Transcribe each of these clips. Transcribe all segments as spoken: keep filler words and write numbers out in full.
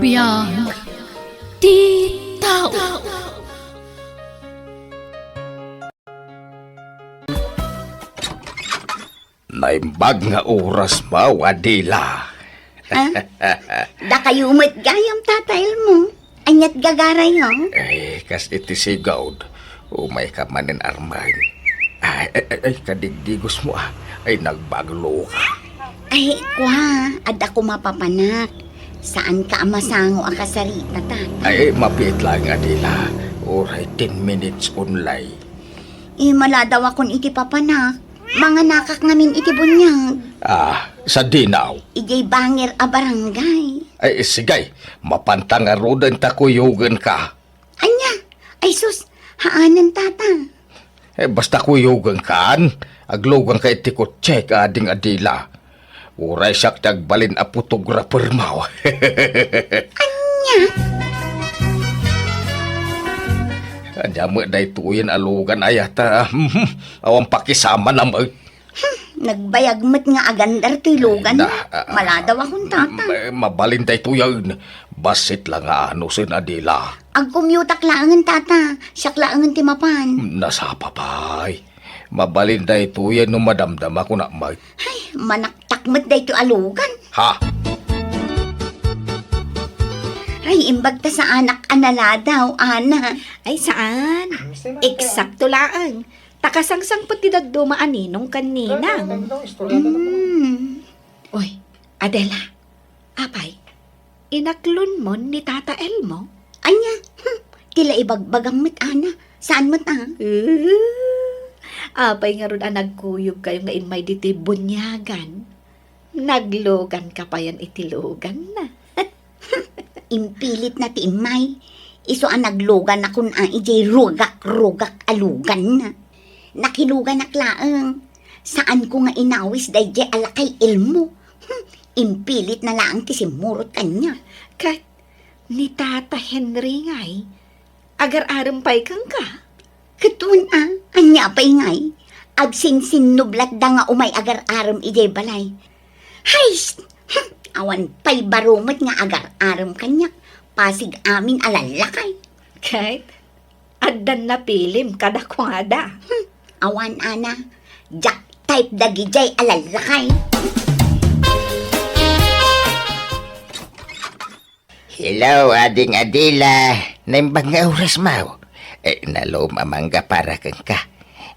Biag ti tao. Naimbag nga oras mo, Adela. Ah? Dakayo met gayam, Tata Elmo. Aniat gagarayo? Eh, kas iti sigud, umayka manen armen. Ay, ay, ay, ay, kadigdigos mo, ah. Ay, nagbaglo ka. Ay, kua, adda ko mapapanak. Saan ka a masango a kasarita, Tata? Ay, mabiit laeng, Adela. Uray ten minutes only. Eh, maladaw akon iti papanak. Manganakak ngamin iti buniag. Ah, sadino? Idiay bangir a barangay. Ay, sige, mapanta ngaruden ta kuyogenka. Ania? Ay sus, haanen, Tata. Eh, basta kuyogenkan, agluganka iti kotsek, Ading Adela. Uray siak ti agbalin a photographer mo. Ania? Ania met daytoyen a lugan, aya ta, awan pakisama na met. Hmm, nagbayag met nga agandar toy lugan. Na, ah, maladaw akon, Tata. Ma-, mabalin daytoyen. Bassit la nga anusen, Adela. Agkumyotak laengen, Tata. Siak laengen ti mapan. Nasapa pay. Mabalin daytoyen no madamdama ko na met. Ay, manaktak met daytoy a lugan. Ha? Ay, imbag ta saanak a naladaw, Ana. Ay, saan. Eksakto laeng. Ta kasangsangpet ti dadduma a ninong ken ninang. Mm. Uy, Adela, apay, inaklonmon ni Tata Elmo? Ania? Hmm, ti la ibagbagam met, Ana. Saan met, ah? Uh, apay ngarud a nagkuyogkayo nga immay ditoy buniagan? Nagluganka payen iti luganna. Impilitna ti immay. Isu a nagluganakon a idiay rugak-rugak a luganna. Nakiluganak laeng. Saanko nga inawis daydiay a lakay Elmo. Hmm, impilitna laeng ti simmurot kaniak. Ket ni Tata Henry ngay, agar-arem pay kenka? Ket wen a, ania pay ngay? Agsinsinnublatda nga umay agar-arem idiay balay. Hay! Hmm, awan pay baro met nga agar-arem kaniak. Pasig amin a lallakay. Ket addan napilim kadakuada. Hmm, awan, Ana. Diak type dagidiay a lallakay. Hello, Ading Adela. Naimbag nga oras mo? Eh, nalom a mangga para kenka.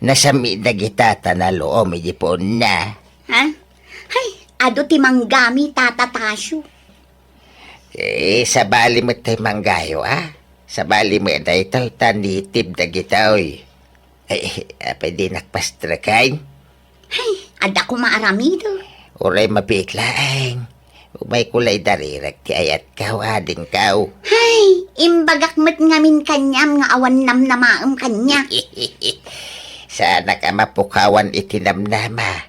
Nasami dagita ta nalom iti puonna. Ha? Hay, adu ti manggami, Tata Tasio. Eh, sabali met tay manggayo, ah. Sabali met daytoy ta native dagitoy. Ay, apay dinak pastreken? Hay, adda koma aramidek. Uray mabiit laeng. Umayko la idarirek ti ayatko, adingko. Hay, imbagak met ngamin kaniam nga awan namnamaem kaniak. Saanak a mapukawan iti namnama.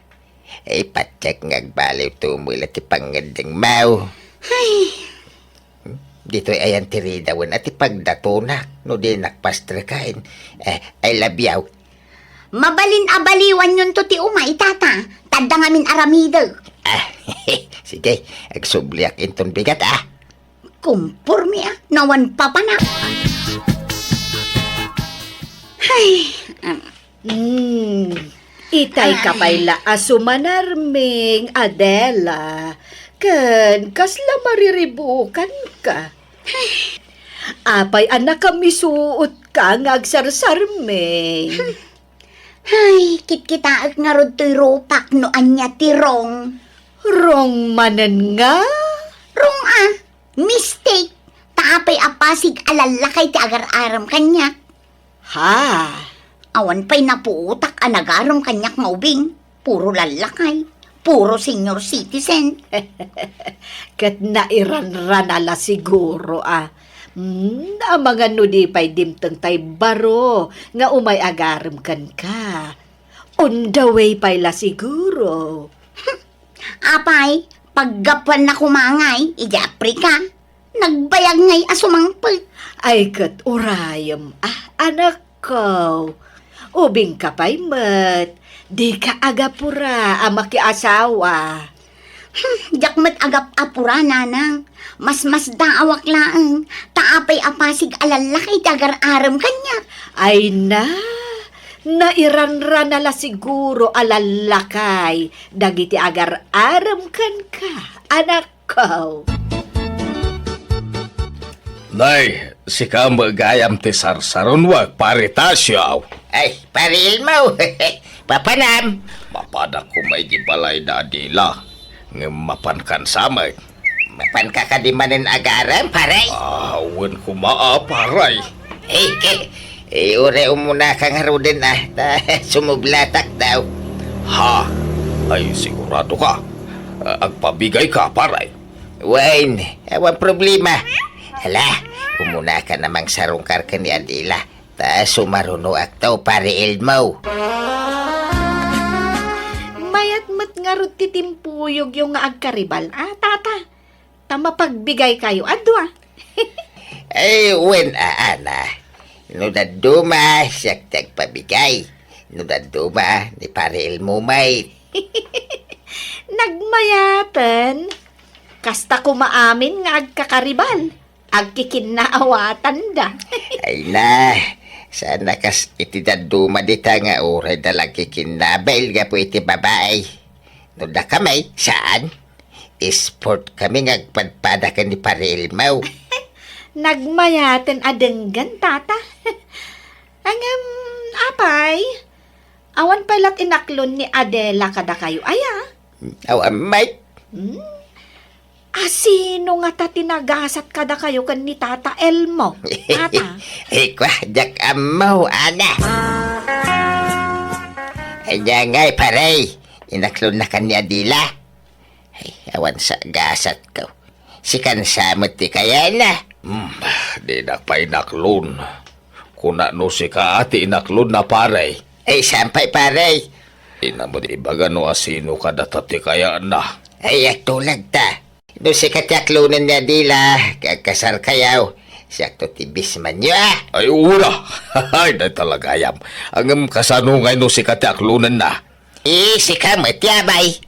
Ay, patiek nga agbaliwto met la ti pangngeddengmo. Hay. Ditoy ayan ti ridawen a ti pagdatonak no dinak pastreken. Eh, I love you. Mabalin a baliwanyonto ti umay, Tata. Ta adda ngamin aramidek. Ah, sige, agsubliak inton bigat, ah. Kumpormi, ah, no awan papanak. Hay, um, Hmm, itay ka pay la a sumanarming, Adela, ken kasla mariribukanka. Apay a nakamisuotka nga agsarsarming? Hay, kitkitaek ngarud toy rupak no ania ti wrong. Wrong manen nga? Wrong a, mistake. Ta apay a pasig a lallakay ti agar-arem kaniak? Ha? Awan pay napuotak a nagarem kaniak nga ubing. Puro lallakay. Puro senior citizen. Ket nairanrana la siguro, ah. Hmm, amangan no di pay dimteng tay baro nga umay agarem kenka. On the way pay la siguro. Apay, paggapuanna koma ngay, idiay Africa. Nagbayag ngay a sumangpet. Ay, ket urayem, ah, anakko. Ubingka pay met, dika agapura a makiasawa. Hmm, Diak met agap-apura, nanang. Masmasdaawak laeng, ta apay a pasig a lallakay ti agar-arem kaniak. Ay na, nairanrana la siguro a lallakay dagiti agar-arem kenka, anakko. Nay, sika met gayam ti sarsaronwak, Pare Tasio. Ay, Pare Elmo, papanam? Mapanak koma iti balay da Adela. Ngem mapankan sa met. Mapanka kadi manen agarem, pare? Ah, wen koma, a, pare. Eh, eh, eh, uray umunaka ngaruden, a, ta sumublatak daw. Ha? Ay, siguradoka? Ah, agpabigayka, pare? Wen, awan problema. Hala, umunaka a mangsarungkar ken ni Adela. Ta sumarunoakto, Pare Elmo. Mayat met ngarud ti timpuyogyo nga agkaribal, a, tata. Ta mapagbigaykayo a dua. Ay, wen, a, Ana. No dadduma, siak ti agpabigay. No dadduma, ni Pare Elmo met. Nagmayaten. Kasta koma amin nga agkakaribal. Agkikinnaawatanda. Ay na, saan a kas iti dadduma dita nga uray da la agkikinnabil gapu iti babai. No dakami, saan? Sport kami nga agpadpada ken ni Pare Elmo. Nagmayaten a denggen, tata. Ngem, apay, awan pay la't inaklon ni Adela kadakayo, aya? Aw, amay. Hmm? Asino ngata ti nagasat kadakayo ken ni Tata Elmo? Tata? Ay, kwa, diak ammo, Ana. Ania ngay, pare, inaklonnakan ni Adela? Ay, awan sa gasatko. Sikan sa met ti kayana. Hmm, dinak pay inaklon. Kuna no sika ti inaklonna, pare. Ay, saan pay, pare? Dina met ibaga no asino kadata ti kayana. Ay, agtulag ta. No sika ti aklonen ni Adela, ket agkasarkayo, siakto ti bismanyo, a? Ay, ura! Ay, dayta la gayam. Ngem kasano ngay no sika ti aklonenna? Eh, sika met ti abay.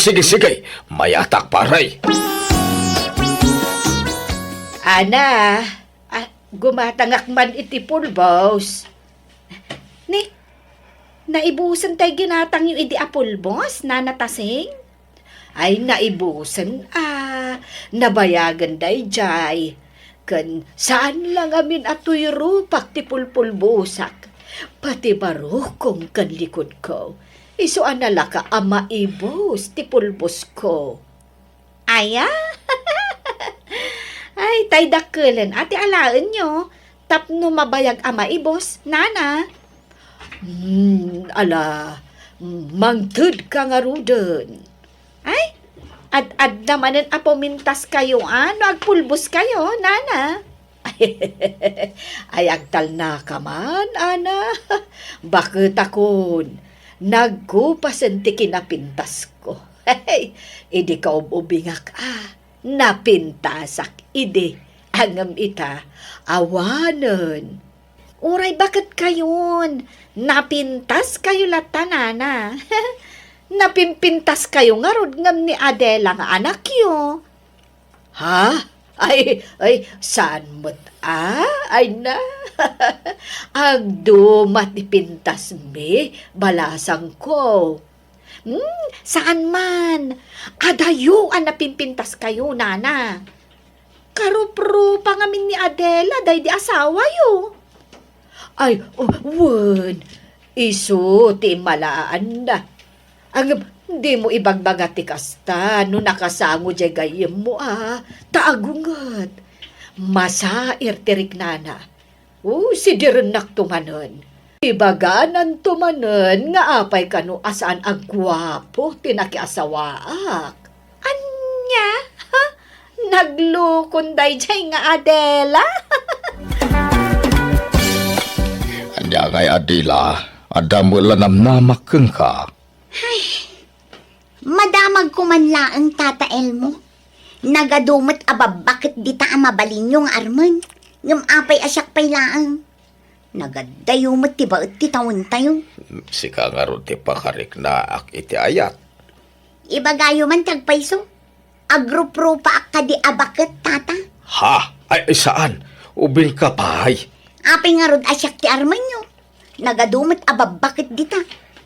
Sige, sige. Mayatak, pare. Ana, ah, gumatangak man iti pulbos. Ni, naibusen tay ginatangyo idi a pulbos, Nana Tasing? Ay, naibusen a, nabayagen daydiay. Ken saan la ngamin a tuyrupak ti pulpulbosak. Pati barukong ken likudko, isu a nalaka a maibus ti pulbosko. Aya? Ay, tay dakkelen a ti alaenyo tapno mabayag a maibus, nana. Hmm, ala, mangtedka ngaruden. Ay, ad-adda manen a pumintaskayo, a, no agpulboskayo, nana. Ay, agtalnaka man, ana. Baketakon, nagkupasen ti kinapintasko. Idi kaub-ubingak, a, napintasak idi. Ngem ita, awanen. Uray baket kayon, napintas kayo latta, nana. Napimpintas kayo ngarud ngem ni Adela nga anakyo. Ha? Ay, ay, saan met, a? Ay na. Agduma ti pintasmi, balasangko. Hmm, saan man. Adayo a napimpintas kayo, nana. Karuprupa ngamin ni Adela daydi asawayo. Ay, o, wen, isu ti immalaanna. Ngem, dimo ibagbaga ti kasta no nakasango diay gayyemmo a, ta agunget. Masair ti riknana. O, sidirennakto manen. Ibagananto manen nga apay kano a saan a guapo ti nakiasawaak. Ania? Ha? Naglukon daydiay nga Adela? Ania ngay, Adela? Adda met la namnamak kenka. Ay, madamagko man laeng, Tata Elmo. Nagadu met a babbaket dita a mabalinyo nga armen. Ngem apay a siak pay laeng? Nagadayo met ti baet ti tawentayo. Sika ngarud ti pakariknaak iti ayat. Ibagayo man ti agpayso. Agruprupaak kadi a baket, tata. Ha? Ay, ay, saan. Ubingka pay. Apay ngarud a siak ti armenyo? Nagadu met a babbaket dita.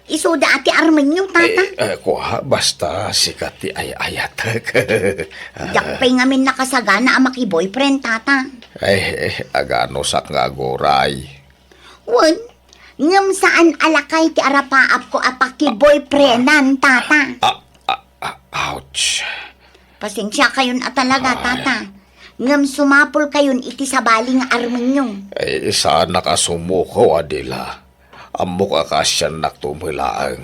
Isuda a ti armenyo, tata. Eh, eh, kua, basta sika ti ay-ayatek. Diak pay ngamin nakasagana a maki-boyfriend, tata. Ay, eh, aganusak nga aguray. Wen, ngem saan a lakay ti arapaapko a pakiboyfriendan, tata. Ah, ah, ah, ouch. Pasensiakayon a talaga, ay, tata. Ngem sumapulkayon iti sabali nga armenyo. Eh, saanak a sumuko, Adela. Ammok a kaasiannakto met laeng.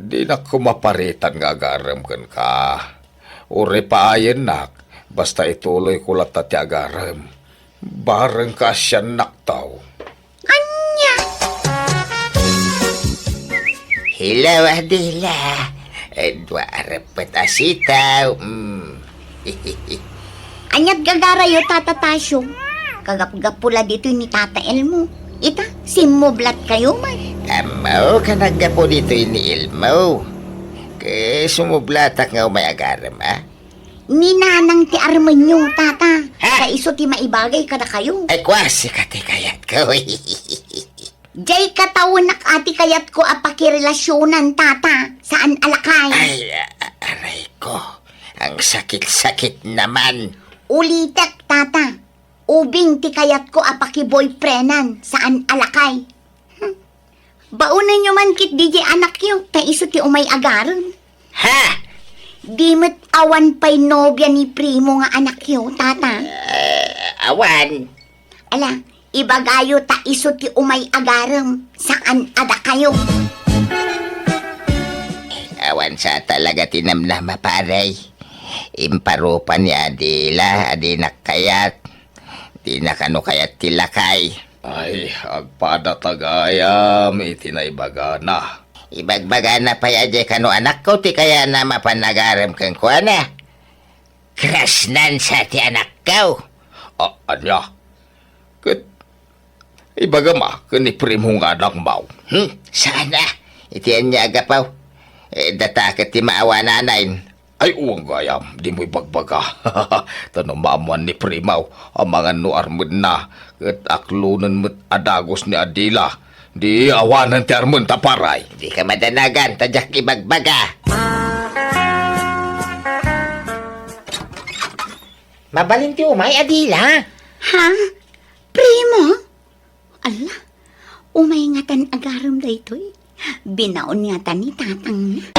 Dinak koma paritan nga agarem kenka. Uray paayennak, basta ituloyko latta ti agarem. Bareng kaasiannakto. Ania? Hello, Adela. Dua a reppet a sitaw. Mm. Aniat gagarayo, Tata Tasyo? Kagapgapu la ditoy ni Tata Elmo. Ita, simmublatkayo man. Ammok a naggapu ditoy ni Elmo. Ket sumublatak nga umay agarem, a? Ni Nanang ti armenyo, Tata. Ha? Ta isu ti maibagay kadakayo. Ay, kua, sika ti kayatko. Diay katawenak a ti kayatko a pakirelasionan, Tata. Saan a lakay. Ay, a-, aray ko. Ang sakit-sakit naman. Ulitek, Tata. Ubing ti kayatko a pakiboyfriendan, saan a lakay. Hmm. Baonenyo man ketdi diay anakyo, ta isu ti umay agarem. Ha? Di met awan pay nobia ni Primo nga anakyo, Tata. Eh, awan. Ala, ibagayo ta isu ti umay agarem, saan a dakayo. Awan sa talaga ti namnama, pare. Imparupa ni Adela a dinak kayat. Dina kano kayat ti lakay. Ay, agpadata gayam iti naibagana. Ibagbagana pay a diay kano anakko ti kayatna mapan agarem kenkuana. Krasnan sa ti anakko. A-, ania? Ket ibagam a ken ni Primo nga anakmo. Hmm? Saan a? Iti ania a gapu? Eh, data ket ti maawananay. Ay, uwang gayam, dimo ibagbaga. Ta no maammoan ni Primo, amangan no armenna, ket aklonen met a dagus ni Adela. Di awanen ti armenta, pare. Dika madanagan, ta diak ibagbaga. Mabalin ti umay, Adela. Ha? Primo? Ala, umay ngatan agarem daytoy. Binaon ngatan ni tatangna.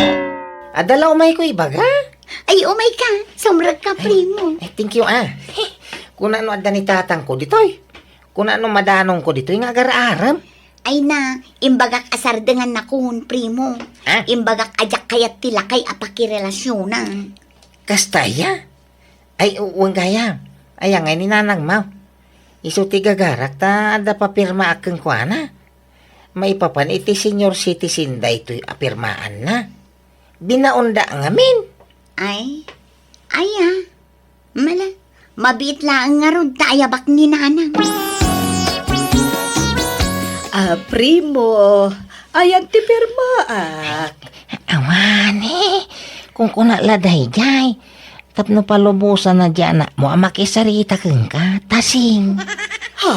Adda la umayko ibaga? Ay, umayka. Sumrekka, Primo. Ay, thank you, a. Kuna no adda ni tatangko ditoy. Kuna no madanongko ditoy nga agar-arem. Ay na, imbagak a sardengannakon, Primo. Ha? Imbagak a diak kayat ti lakay a pakirelasionan. Kasta aya? Ay, u-, wen gayam. Aya ngay ni nanangmo? Isu ti gagarak ta adda papirmaak kenkuana. Maipapan iti senior citizen daytoy a pirmaanna. Binaonda ngamin. Ay, aya. Mala, mabiit laeng ngarud ta ayabak ni nanang. A, Primo, ayan ti pirmaak. Awane, kunkuna la daydiay. Tapno palubosanna diay anakmo a makisarita kenka, Tasing. Ha?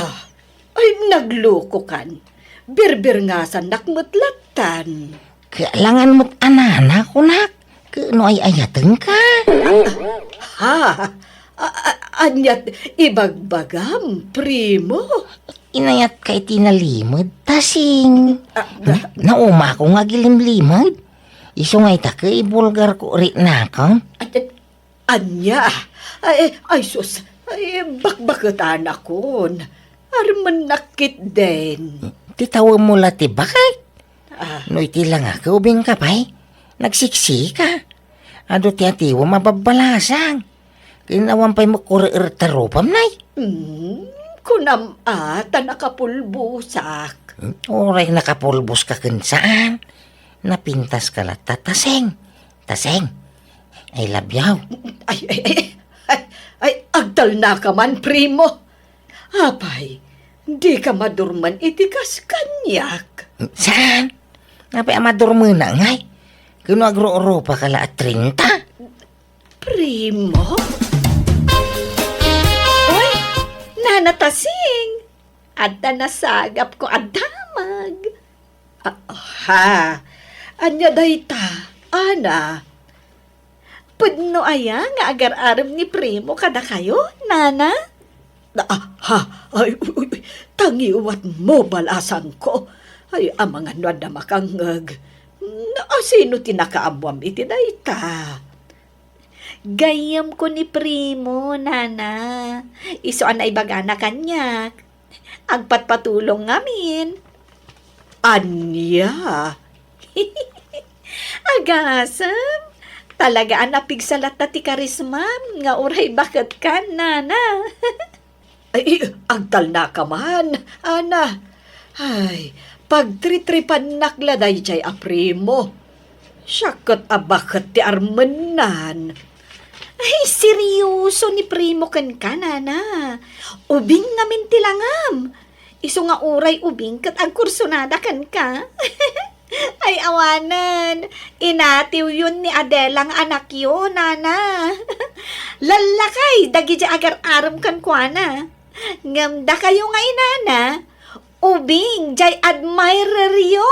Ay, naglukokan. Birbirngasannak met lattan. Kaalangan met a nana, kunak. Ket no ay-ayatenka. Ha? A-, a-, aniat ibagbagam, Primo? Inayatka iti nalimed, Tasing. A, a. Naumako nga agilimlimed. Isu nga ita ket ibulgarko riknakon. A, a, Ania? Ay, ay, sus. Ay, bakbaketanakon. Armennak ketdin. Ti tawemmo la ti baket. A. No iti langak, ubingka pay. Nagsiksika. Adu ti atiwem a babbalasang. Ken awan pay makkureer ta rupam, nay. Hmm, kunam a, ta nakapulbosak. Hmm, uray nakapulboska ken saan. Napintaska latta, Tasing. Tasing. I love you. Ay, ay, ay, ay, ay, agtalnaka man, Primo. Apay, dika madurman iti kas kaniak? Saan? Apay a madurmena ngay? Ken no agrurupaka la a treinta? Primo? Uy, Nana Tasing! Adda nasagapko a damag. Ah, ha? Ania dayta, Ana? Pudno aya nga agar-arem ni Primo kadakayo, Nana? Ah, ha? Ay, uy, uy, uy, tangiwatmo, balasangko. Ay, amangan no adda makangngeg. Asino ti nakaammoam iti dayta? Gayyemko ni Primo, Nana. Isu a naibagana kaniak. Agpatpatulong ngamin. Ania? Agasem, talaga a napigsa latta ti karismam nga uray baketkan, Nana. Ay, agtalnaka man, Ana. Ay, pagtritripannak la daydiay a Primo. Siak ket a baket ti armennan. Ay, serioso ni Primo kenka, Nana. Ubing ngamin ti langam. Isu nga uray ubing ket agkursunada kenka. Ay, awanen. Inatiwyon ni Adela nga anakyo, Nana. Lallakay dagiti agar-arem kenkuana. Ngem dakayo nga inana, ubing jay admireryo.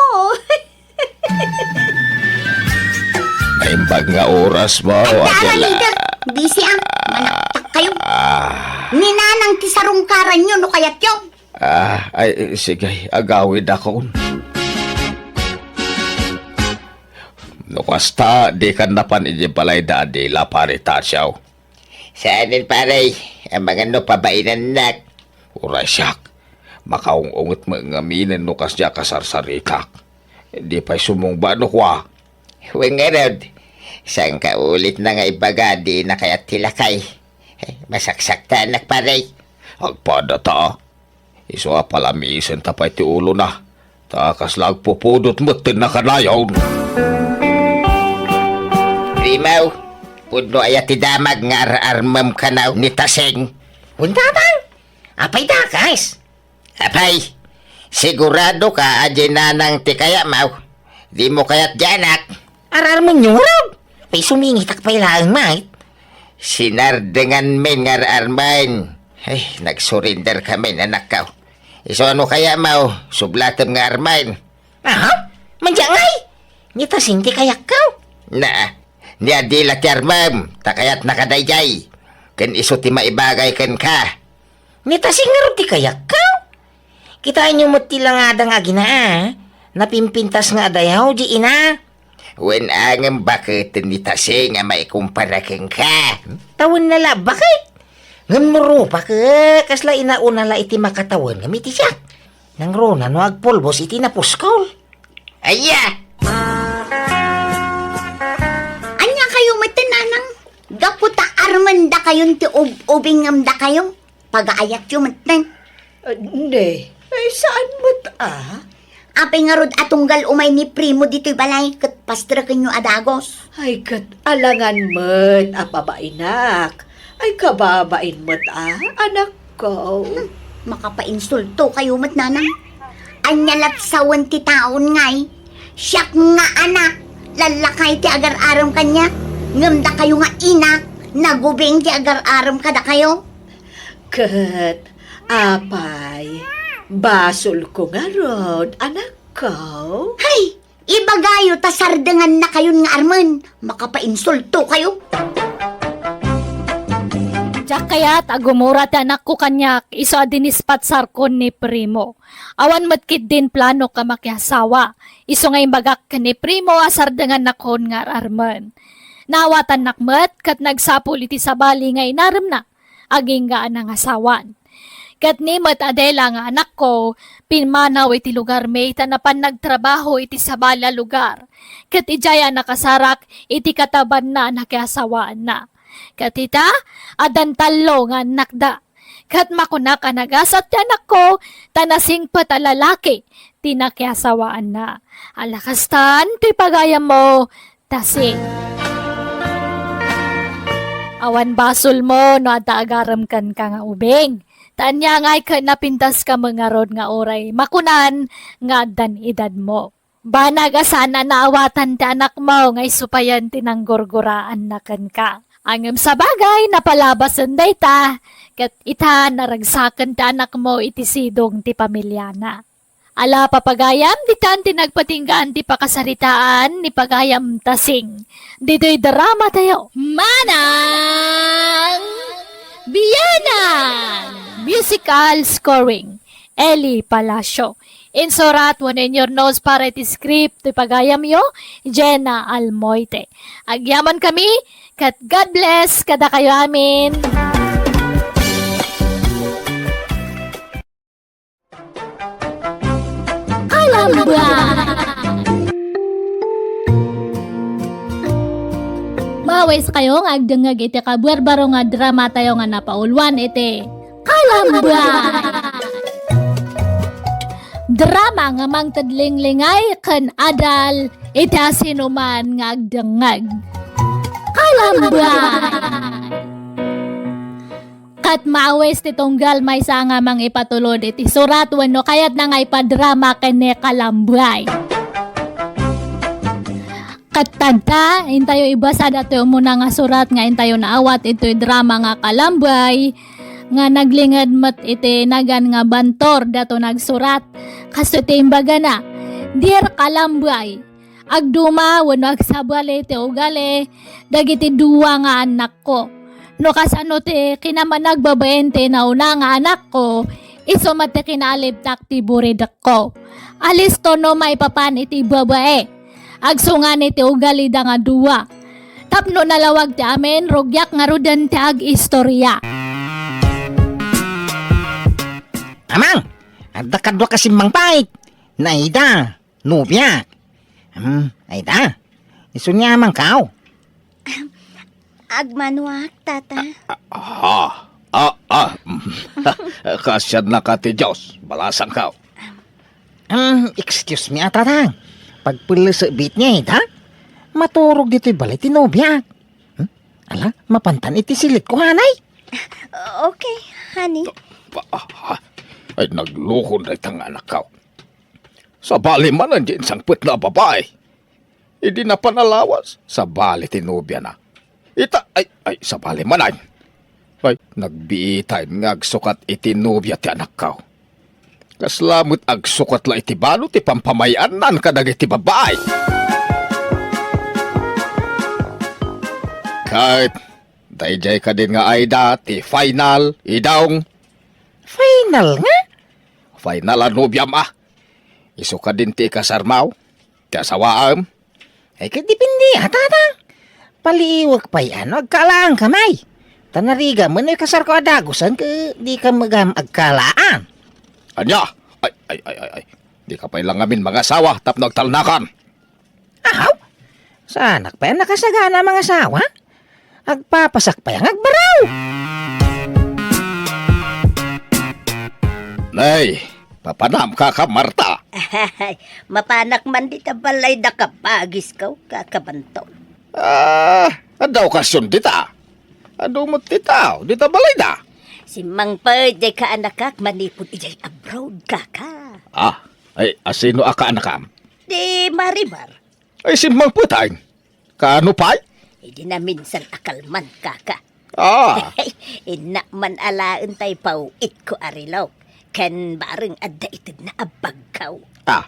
Naimbag nga oras mo, Adela. Adda, leader. Busy, ah. Manaktak kayo. Ah. Ni Nanang ti sarungkaranyo no kayatyo. Ah, ay, sige, agawidakon. No kasta, dikan napan idiay balay da Adela, pare Tasyo. Saanen, pare, amangan no pabainannak. Uray siak, makaung-unget met ngaminen no kasdiak a sarsaritaka. Di pay sumungba no kua. Wen ngarud, saan ka ulit na nga ibaga, di na kayat ti lakay. Eh, masaksaktanak, pare. Agpada ta. Isu a palamiisenta pay ti ulona, ta kasla agpupudot met ti nakanayon. Primo, pudno aya ti damag nga ar-armem kano ni Tasing? Wen, Tatang, apay dakas? Apay, sigurado ka a di Nanang ti kayatmo? Dimo kayat di anak? Ar-armenyo ngarud. Pay sumingitak pay laeng, mait. Sinardengan men nga ar-armen. Ay, nag-surrender ka men, anakko. Isu a no kayatmo, sublatem nga armen. Aha? Mandiay ngay? Ni Tasing ti kayatko? Na, ni Adela ti armem, ta kayatna kadaydiay. Ken isu ti maibagay kenka. Ni Tasing ngarud ti kayatko? Kitaenyo met ti langada nga agina, a? Napimpintas nga adayaw, di ina. Wen, ngem baketen ni Tasing a maikumpara kenka? Tawenna la a baket. Ngem no rupak, kasla inauna la iti makatawen ngem iti siak. Nangruna no agpulbos iti napuskol. Aya! Ania kayo met, Nanang? Gapu ta armen dakayon ti ub-ubing ngem dakayo? Pagaayatyo metten. Ah, ne, ay, saan met, a? Apay ngarud a tunggal umay ni Primo ditoy balay ket pastrekenyo a dagus? Ay, ket alangan met a pabainak. Ay, kababain met, a, anakko. Hmm, makapainsulto kayo met, Nanang. Ania lat sawen ti taon ngay? Siak nga anak, lallakay ti agar-arem kaniak, ngem dakayo nga ina, nagubing ti agar-arem kadakayo. Ket, apay, basolko ngarud, anakko? Hay! Ibagayo ta sardengannakayon nga armen, makapainsulto kayo. Diak kayat a gumura ti anakko kaniak isu a dinispatsarkon ni Primo. Awan met ketdin planok a makiasawa. Isu nga imbagak ken ni Primo a sardengannakon nga ar-armen. Naawatannak met ket nagsapul iti sabali nga inaremna agingga a nangasawan. Ket ni met Adela nga anakko, pimmanaw iti lugarmi ta napan nagtrabaho iti sabali a lugar. Ket idiay a nakasarak iti katabanna a nakiasawaanna. Ket ita, addan tallo nga annakda. Ket makunak a nagasat ti anakko, ta nasingpet a lalaki ti nakiasawaanna. Ala kastan ti pagayammo, Tasing. Awan basolmo no adda agarem kenka nga ubing. Ta ania ngay ket napintaska met ngarud nga uray makunan nga addan edadmo. Banag a saan a naawatan ti anakmo nga isupayen ti nanggurguraanna kenka. Ngem sabagay, napalabasen dayta, ket ita, naragsaken ti anakmo iti sidong ti pamiliana. Ala, papagayam, ditan ti nagpatinggaan ti pakasaritaan ni pagayam Tasing. Ditoy drama tayo. Manang Biyanan! Musical scoring, Eli Palacio. Insurat wenno inyurnos para iti script ti pagayamyo, Jenna Almoite. Agyaman kami, ket God bless kadakayo amin. Kalamba! Maawis kayo nga agdengngeg iti kabuerbaro nga drama tayo nga napauluan iti Kalamba! Drama nga mangted linglingay ken adal iti asinoman nga agdengngeg. Kalamba! Ket maawis ti tunggal maysa nga mangipatulod iti surat wenno kayatna nga ipadrama ken ni Kalambay. Ket tadta, intayo ibasa datoy umuna nga surat nga intayo naawat itoy drama nga Kalambay, nga naglinged met iti nagan nga bantor dato nagsurat. Kastoy ti imbagana, Dear Kalambay, agduma wenno agsabali ti ugali dagiti dua nga annakko. No kasano ti kinamanagbabain ti nauna nga anakko, isu met ti kinaalibtak ti buridekko. Alisto no maipapan iti babai. Agsungani ti ugalida nga dua. Tapno nalawag ti amin, rugiak ngaruden ti agistorya. Amang, adda kadua ka simmangpet. Naida, nobia. Hmm, ay da. Isu ni amangkaw. Agmanuak, tata. Ah, ah, ah, mm. Kaasiannaka ti Dios, balasangkaw. Um, excuse me, a, tata. Pagpellesekbit ni Aida, maturog ditoy balay ti nobia. Hmm? Ala, mapantan iti silitko, hanay? Okay, honey. Pa-, ah, ah. Ay, naglukon dayta nga anakkaw. Sabali manen diay insangpetna a babai. Idi napan a lawas, sabali ti nobiana. Ita, ay, ay, sabali manen. Ay, nagbiitayen nga agsukat iti nobia ti anakkaw. Kasla met agsukat la iti balo ti pampamay-annan kadagiti babai. Ket, daydiay kadin nga Aida ti final, idong. Final nga? Final a nobiam a. Isu kadin ti ikasarmaw, ti asawaem. Ay, ket depende, a, tata. Paliiwek pay, a, no agkaalaanka, may. Ta narigat met no ikasarko a dagusen, ket dika met gayam agkaalaan. Ania? Ay, ay, ay, ay, ay. Dika pay la ngamin mangasawa tapno agtalnakan. Aw? Saanak pay a nakasagana a mangasawa? Agpapasak pay a nga agbaraw. Nay, papanam, kaka Marta? Mapanak man dita balayda, kabagisko, kaka Banton. Ah, adda okasion dita. Adu met ti tao dita balayda. Simmangpet diay kaanakak manipud idiay abroad, kaka. Ah, ay, asino a kaanakam? Di Marimar. Ay, simmangpet ay. Kaano pay? Idi naminsan a kalman, kaka. Ah. Innak man alaen tay paw-itko a relok. Ken bareng adda itedna a bagko. Ah.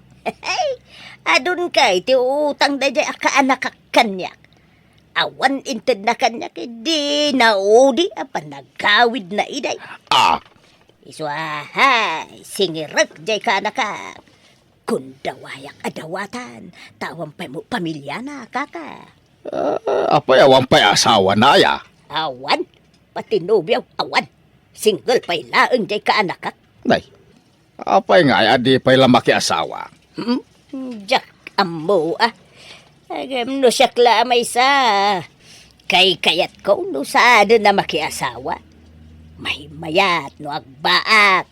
Adun kay ti utang daydiay a kaanakak kaniak. Awan intedna kaniak idi naudi a panagawidna idiay. Ah. Isu a, hay, singirek diay kaanakak. Kundawayak a dawatan, ta awan pay met pamiliana, kaka. Ah, apay, awan pay asawana aya? Awan. Pati nobiaw, awan. Single pay laeng diay kaanakak. Nay, apay nga aya a di pay la makiasawa? Hmm? Diak ammo, a. Ngem no siak la a maysa, kaykayatko no saanen a makiasawa. Maymayat no agbaak.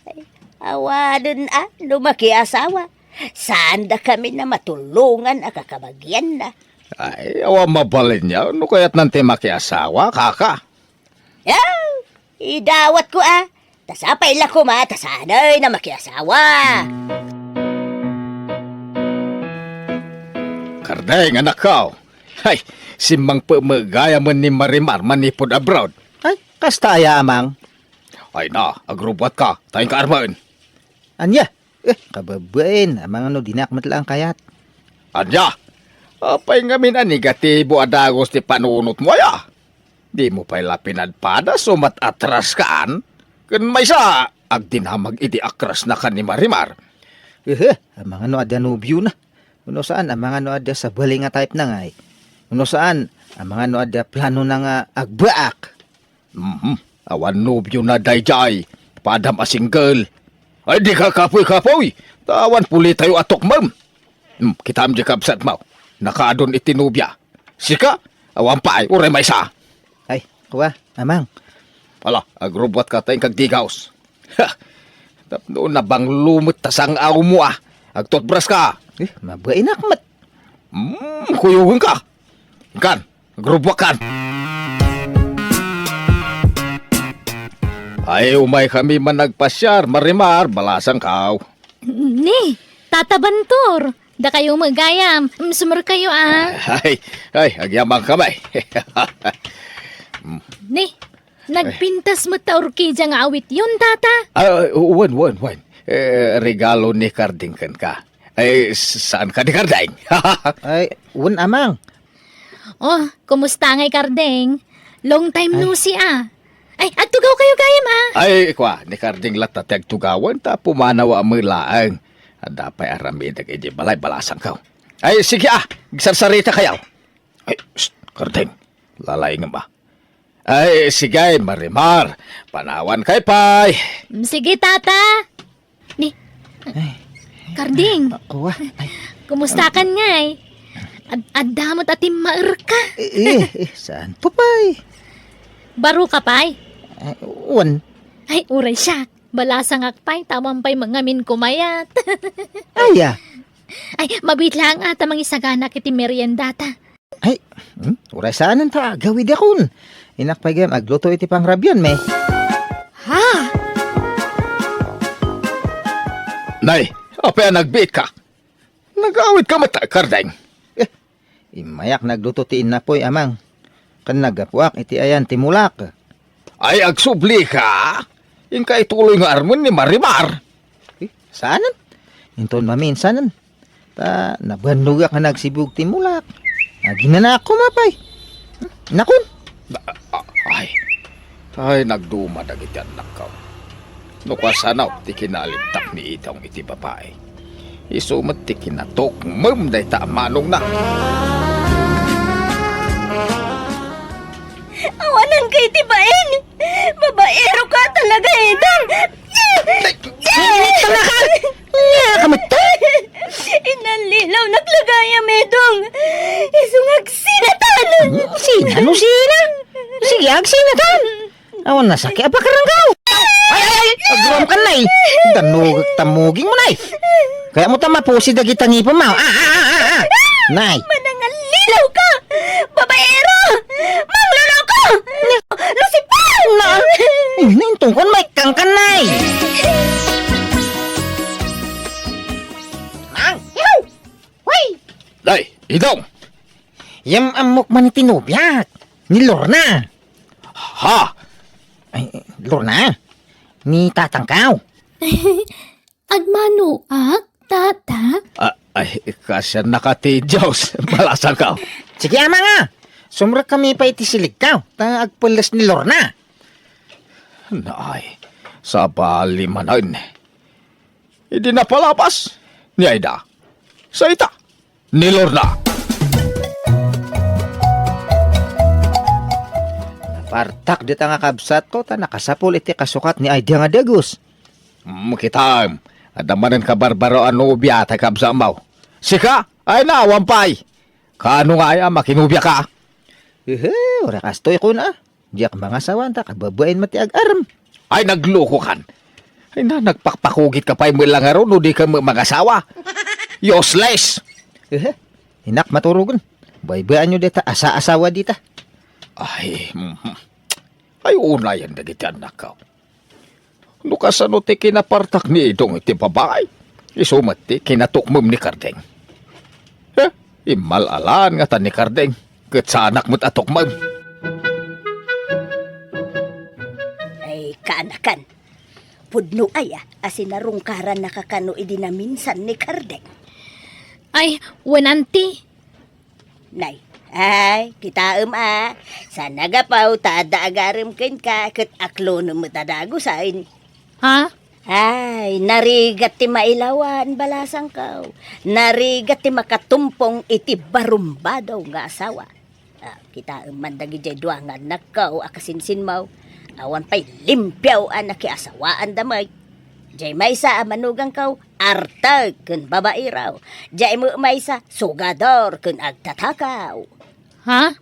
Ay, awanen a no makiasawa. Saandakami a matulongan a kakabagianna. Ay, awan mabalinna no kayatnan ti makiasawa, kaka. Aw, idawatko a. Ta sapay la koma ta saanen a makiasawa. Kardeng, anakko. Hay, simmangpet met gayamen ni Marimar manipud abroad. Ay, kasta aya, Amang? Ay na, agrubbuatka, ta inka armen. Ania? Eh, kababain, Amang, no dinak met laeng kayat. Ania? Apay ngamin a negatibo a dagus ti panunotmo aya? Dimo pay la pinadpada sumat atraskaan? Ken maysa, agdinamag iti akrasnakan ni Marimar. Ehe, Amang, no adda nobiona. Wenno saan, Amang, no adda sabali nga type na ngay. Wenno saan, Amang, no adda plano na nga agbaak. Mhm. Awan nobiona daydiay. Padam a single. Ay, dika kapuy-kapuy. Ta awan pulitayo a tukmem. Hmm, kitaem di kabsatmo. Nakaadun iti nobia. Sika? Awan pay, uray maysa. Ay, kua, Amang. Ala, agrubbuatka ta inkagdigaus. Ha! Tapno nabanglo met ta sang-awmo a. Agtutbras ka. Eh, mabainak met. Hmm, kuyogen ka. Kan, agrubbuak kan. Ay, umay kami man nagpasiar, Marimar, balasangkaw. Ni, Tata Bantor, dakayo met gayam, mm, sumurkayo a. Ay, ay, agyamankami. Ni, nagpintas met ta orkidia nga awityon, Tata. Ah, wen, wen, wen. Eh, regalo ni Karding kenka. Ay, saan ka ni Karding? Ay, wen, Amang. Oh, kumusta ngay, Karding? Long time no see, ah. Ay, agtugaw kayo gayam, ah. Ay, kua, ni Karding latta ti agtugawan ta pumanaw a met laeng. Adda pay aramidek iti balay, balasangkaw. Ay, sige, ah, agsarsarita kayo. Ay, psst, Karding, lalaingem, ah. Ay, sige, Marimar, panawan kay pay. Mm, sige, Tata. Ni, Ay. Karding, Ako, ah. Ay, kumusta kan ngay? Ad-, adda met a timmaerka. Eh, eh, eh, saan po pay? Baro ka pay? Ay, wen. Ay, uray siak. Balasangak pay, ta awan pay mangamin kumayat. Ay, ah. Ay, mabiit laeng a ta mangisaganak iti meriendata. Ay, hmm, uray saanen ta agawidakon. Inak pay gayam agluto iti pangrabianmi. Ha? Nay, apay a nagbiit ka? Nagawid ka met, Kardeng. Eh, immayak nagluto ti innapoy, Amang. Ken naggapuak iti ayan ti mulak. Ay, agsubli ka? Inka ituloy nga armen ni Marimar. Eh, saanen? Inton maminsanen. Ta nabannogak nga nagsibug ti mulak. Aginanaak koma pay. Nakon. Na-, a-, ay. Ay, nagduma dagiti annakko. No kasano ti kinalibtak ni Idong iti babai, isu met ti kinatukmem dayta a manongna. Awanan ka iti bain! Babaero ka talaga, Idong! Ay, ay, ay, talaga! Nia ka met, te? Inallilaw nak la gayam, Idong. Isu nga agsinatan. Sina? No sina? Sige, agsinatan. Awan nasakit a pakaranggaw. Ay, ay, ay, aguram ka, Nay. Danugek ta muging mo, Nay. Kayatmo ta mapusi dagita ngipem mo. Ah, ah, ah, ah, ah. Nay. Manangallilaw ka. Babaero. Mangloloko. Lucifer. Na. Ay, naintungkon, may kangkan, Nay. Mang, yaw! Hoy! Day, Idong! Yam-ammok man iti nobiak, ni Lorna. Ha? Ay, Lorna? Ni tatangkaw. Agmanoak, tata? Ah, ay, kasyan naka ti Dios, balasangkaw. Sige, ama nga. Sumrek kami pa iti siligkaw, ta agpelles ni Lorna. Naay, sabali manen. Idi napalabas ni Aida, sa ita, ni Lorna. Napartak dita nga kabsatko ta nakasapul iti kasukat ni Aida nga dagus. Mm, kitam, adda manen kabarbaro a nobia tay kabsatmo. Sika, ay na, awan pay. Kaano nga ay a makinobia ka? Ehe, ora kastoy ko na. Diak mangasawa ta kababain met ti agarem. Ay, nagluko kan. Ay na, nagpakpakugit ka pay met la ngarud no di ka ma-, mangasawa. Useless! Eh, inak maturogen. Baybayan yo dita, asa-asawa dita. Ay, mhm. Ay, unayen dagiti annakko. No kasano ti kinapartak ni Idong iti babai, isu met ti kinatukmem ni Kardeng. Eh? Immal-alaan ngata ni Kardeng, ket saanak met a tukmem. Ay, kaanakan. Pudno aya a sinarungkarannaka kano idi naminsan ni Kardeng. Ay, wen, anti. Nay, ay, kitaem a, saan a gapu ta adda agarem kenka, ket aklonem met a dagusen. Ha? Ay, narigat ti mailawan, balasangko. Narigat ti makatumpong iti barumbado nga asawa. Ah, kitaem man dagidiay dua nga annakko a kasinsinmo. Awan pay limpio a nakiasawaanda met. Diay maysa a manugangko, arteg ken babaero. Diay met maysa, sugador ken agtatakaw. Ha?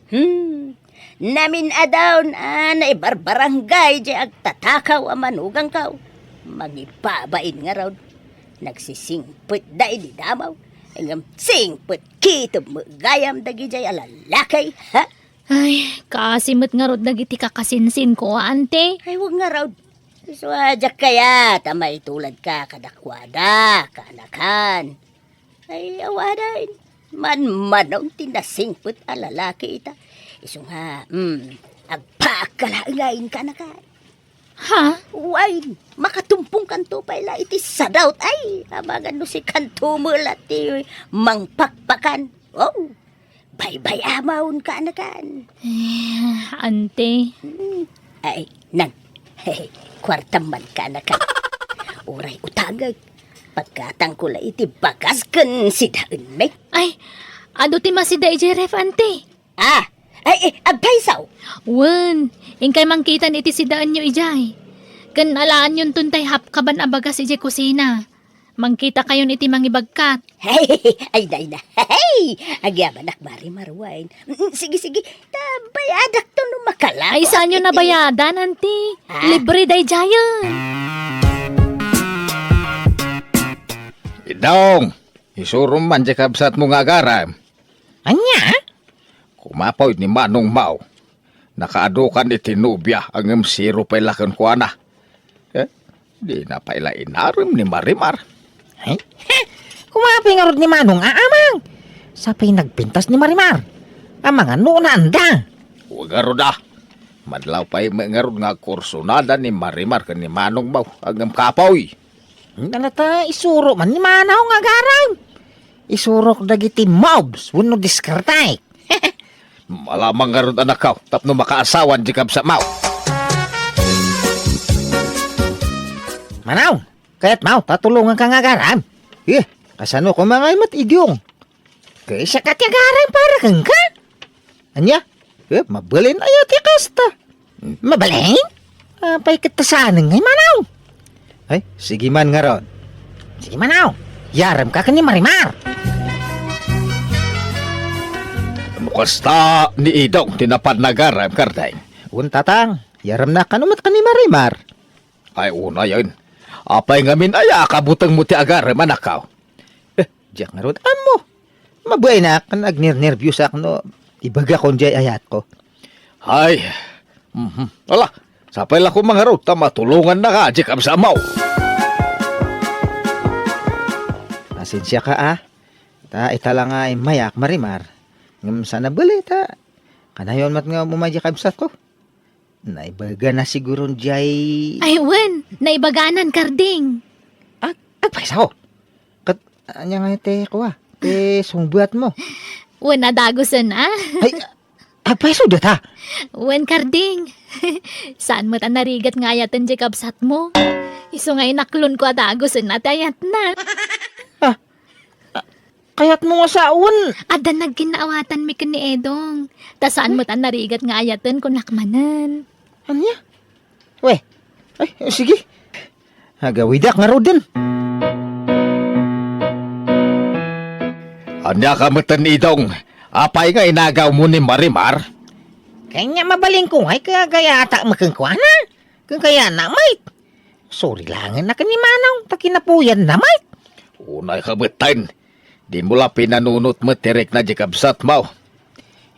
Hmm. Namin-adon a naibarbarangay diay agtatakaw a manugangko. Mangibabain ngarud. Nagsisingpetda idi damo. Ngem singpet kitem met gayam dagidiay a lalaki, ha? Ay, kaasi met ngarud dagiti kakasinsinko, ante. Ay, wen ngarud. Isu a diak kayat a maituladka kadakuada, kaanakan. Ay, awanen. Manmanon ti nasingpet a lalaki ita. Isu nga, mm, agpaakka laeng, kaanakan. Ha? Wen, makatumpongkanto pay la iti sadaot. Ay, amangan no sikanto met la ti mangpakpakan. Oh, baybay-amon, kaanakan. Eh, ante. Hmm. Ay, nang, kuartam man, kaanakan. Uray utangek. Pagkatangko la iti bagas ken sidaenmi. Ay, adu ti masida idiay ref, ante? Ah, ay, eh, agpayso. Wen, inkay mangkitan iti sidaenyo idiay. Ken alaanyonton tay hapkaban a bagas idiay kusina. Mangkitakayon iti mangibagkat. Ay, ay, dayna. Ay, agyamanak, Marimar, wen. Mm, sige, sige. Ta, bayadakto no makalapo. Ay, saanyo nabayadan, anti? Ah? Libre daydiayen. Idong, isurom man diay kabsatmo nga agarem. Ania? Kumapoy ni Manong Mao. Nakaadukan iti nobia, ngem zero pay la kenkuana. Eh, dina pay la inarem ni Marimar. Ay, he, kumapoy ngarud ni Manong Aamang. Sapay nagpintas ni Marimar. Amangan no naanda. Wen ngarud a. Madlaw pay met ngarud nga agkursunada ni Marimar ken ni Manong Mao, ngem kapoy. Nalata, isuro man ni Manong nga agarem. Isurok dagiti moves wenno diskarte. Malamang ngarud, anakko, tapno makaasawan diay kabsatmo. Manong, kayatmo ta tulonganka nga agarem? Eh, kasano koma ngay met, Idong? Ket siaka ti agarem para kenka? Ania? Eh, mabalin aya ti kasta? Mabalin? Apay ket ta saanen ngay, Manong? Ay, sige man ngarud. Sige, Manong. Yaremka ken ni Marimar. No kasta ni Idong ti napan nga agarem, Kardeng? Wen, Tatang. Yaremnak kano met ken ni Marimar. Ay, unayen. Apay ngamin aya a kabutengmo ti agarem, anakko? Eh, diak ngarud ammo. Mabaenak ken agnernerbiosak no ibagakon diay ayatko. Ay, mhm. Ala, sapay la koma ngarud ta matulongannaka diay kabsatmo. Pasensiaka a. Ta ita la nga immayak, Marimar. Ngem saan a bali ta kanayon met nga umay diay kabsatko. Naibagana siguron diay... Ay, wen, naibaganan, Karding. Ag-, agpayso. Ket ania nga ti kua, ti sungbatmo? Wen, adagusen, a? Ay, agpayso dayta. Wen, Karding. Saan met a narigat nga ayaten diay kabsatmo? Isu nga inaklonko a dagusen a ti ayatna. Ah, Kayatmo nga sawen. Adda nagkinnaawatanmi ken ni Edong. Ta saan met a narigat nga ayaten, kunak manen. Ania? Wen. Ay, sige. Agawidak ngaruden. Ania ka met, Edong? Apay nga inagawmo ni Marimar? Kayatna mabalinko ngay kagayata met kenkuana. Ken kayatna met. Surilangenna ken ni Manong ta kinapuyanna met. Unay ka met, Tay. Dimo la pinanunot met ti rikna diay kabsatmo.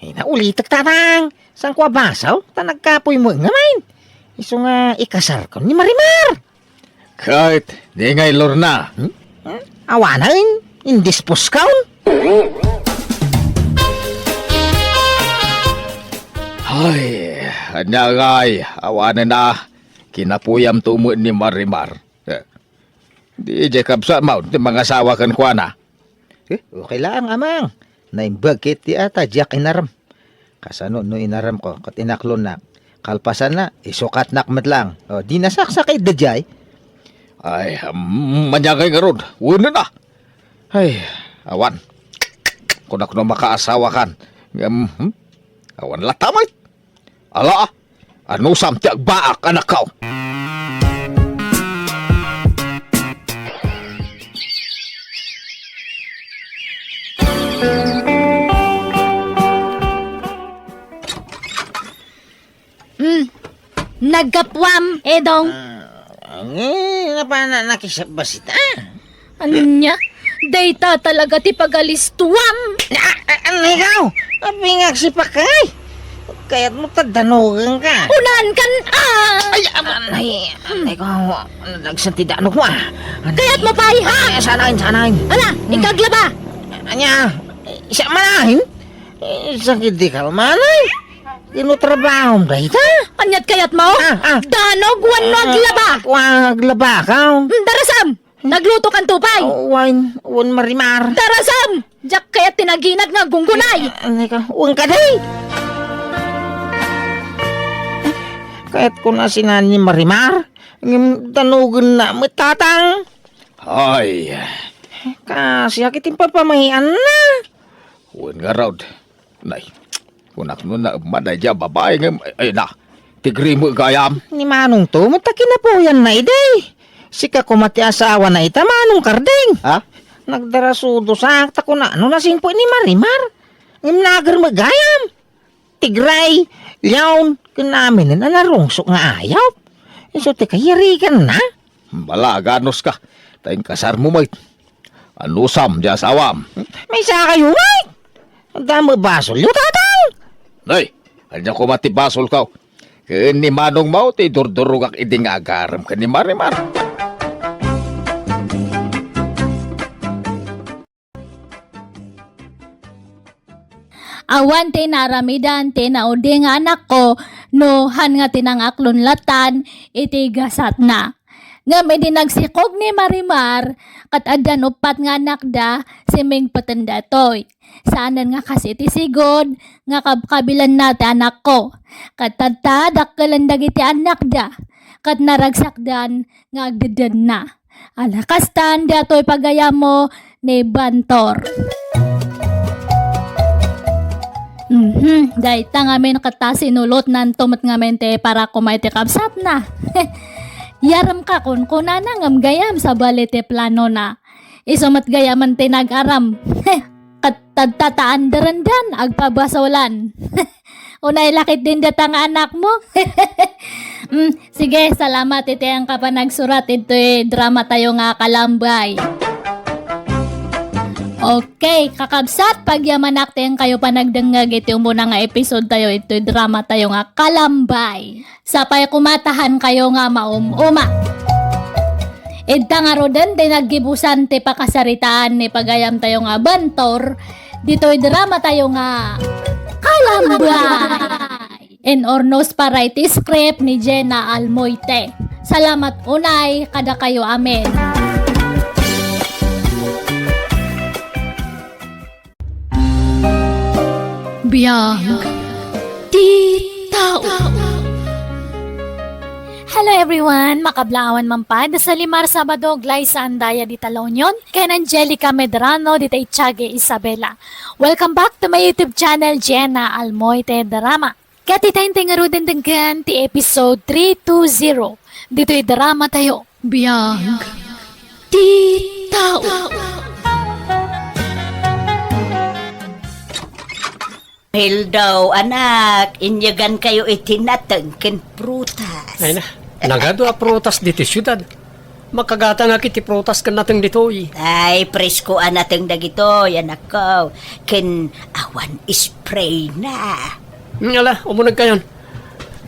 Ay, naulitek, Tatang. Saanko a basol ta nagkapuy met ngamin. Isu nga ikasarko ni Marimar. Ket, di ngay, Lorna. Hmm? Hmm? Awanen, indisposkon. Ay, ania ngay, awanen a, kinapuyamto met ni Marimar. Eh, di idiay kabsatmo ti mangasawa kenkuana. Eh, okay lang, Amang. Naimbag ket ti ata diak inarem. Kasano no inaremko ket inaklonnak? Kalpasanna, isukatnak met lang. O, di nasaksakit daydiay. Ay, mm, ania ngay ngarud. Wenno na. Ay, awan. Kunak no makaasawakan. Ngem, hmm? Awan latta met. Ala, anusam ti agbaak, anakko? Mm. Naggapuam, Edong. Ah, eh, napana nakisabas ita? Ania? Dayta talaga ti pagalistuam. Ah, ah, ano ikaw? Apingagsipak ka ngay? Kayat mo tadanogan ka. Unahan kan, ah! Ay, aman, ay, ay, ko, nadagsan ti danog mo, ah. Kayat mo pay, ha? Ay, sanain, sanain. Ala, ikaglaba. Anya, siya manahin? Eh, sakit di kalmanay. Ino trabahom dayta? Aniat kayat mo? Ah, ah. Danog wenno aglaba? Ah, ako ang aglaba, kaw. Mm, darasam! Nagluto kan tupay! Oh, wine, wine Marimar. Darasam! Diak kayat ti naginad nga gunggunay! Ano ka? Wen ka, day! Kayat ko na sinan ni Marimar. Ngem danogen na met tatang. Ay. Kasi akit impapamahian na. Wen ngarud. Nay, kunak no naemma daydiay a babai ngem, ay, ay na, tigri met gayam. Ni Manong to, met ta kinapuyan na idi. Sika koma ti asawa na ita, Manong Karding. Ha? Nagdarasudosak, ta kuna no nasingpo ni Marimar. Ngem nager met gayam. Tigray, liawn, ken aminen a narungsok nga ayup. Isu ti kayarigan na. Bala, ganus ka. Ta inkasar mo met. Anusam di asawam? Maysa kayo, Mike! Damo basol yo, tatang! Nay, ania koma ti basol ko? Ken ni manong mo ti durdurogak idi nga agarem ken ni Marimar. Awan ti naaramidan ti naudi nga anakko no han nga ti nangaklon latan iti gasatna. Ngem idi nagsikog ni Marimar, ket addan uppat nga anakda, simmingpeten daytoy. Saanen nga kas iti sigud nga kabkabilanna ti anakko. Ket tatta, dakkelen dagiti annakda, ket naragsakdan nga agdeddenna. Ala, kastan, daytoy pagayammo ni Bantor. Mhm, dayta ngamin ket ta sinulotnanto met ngamin ti para koma iti kabsatna. Yarem ka kunkunana ngem gayam sabali ti planona. Isu met gayamen ti nag-aram. Ket tadta ta anderendan, agpabasolan. Unay lakit din data nga anakmo. Mm, sige, salamat iti ang kapanagsurat ito'y drama tayo nga Kalambay. Okay, kakabsat, pagyamanak ti ang kayo panagdengngeg iti umuna nga episode tayo ito'y drama tayo nga Kalambay. Sapay kumatahan kayo nga maum-uma. Idta ngaruden ti naggibusan ti pakasaritaan ni pagayam tayo nga Bantor, ditoy drama tayo nga Kalambay. In Hornos para iti script ni Jenna Almoite. Salamat unay kada kayo amin. Biag ti tao. Hello everyone! Makablaawan man pad, Salimar Sabado, Glyza Andaya dita La Union, ken Angelica Medrano dita Itiague, Isabela. Welcome back to my YouTube channel, Jenna Almoite Drama. Ket ita intay ngaruden denggen ti episode three two zero ditoy drama tayo. Biag ti tao. Hello, anak. Inyagan kayo iti nateng ken prutas. Ay na, nagadu a prutas ditoy siudad. Makagatanak iti prutas ken nateng ditoy. Ay, presko a nateng dagitoy, anakko. Ken awan spray na. Ngala, umuneg kayon.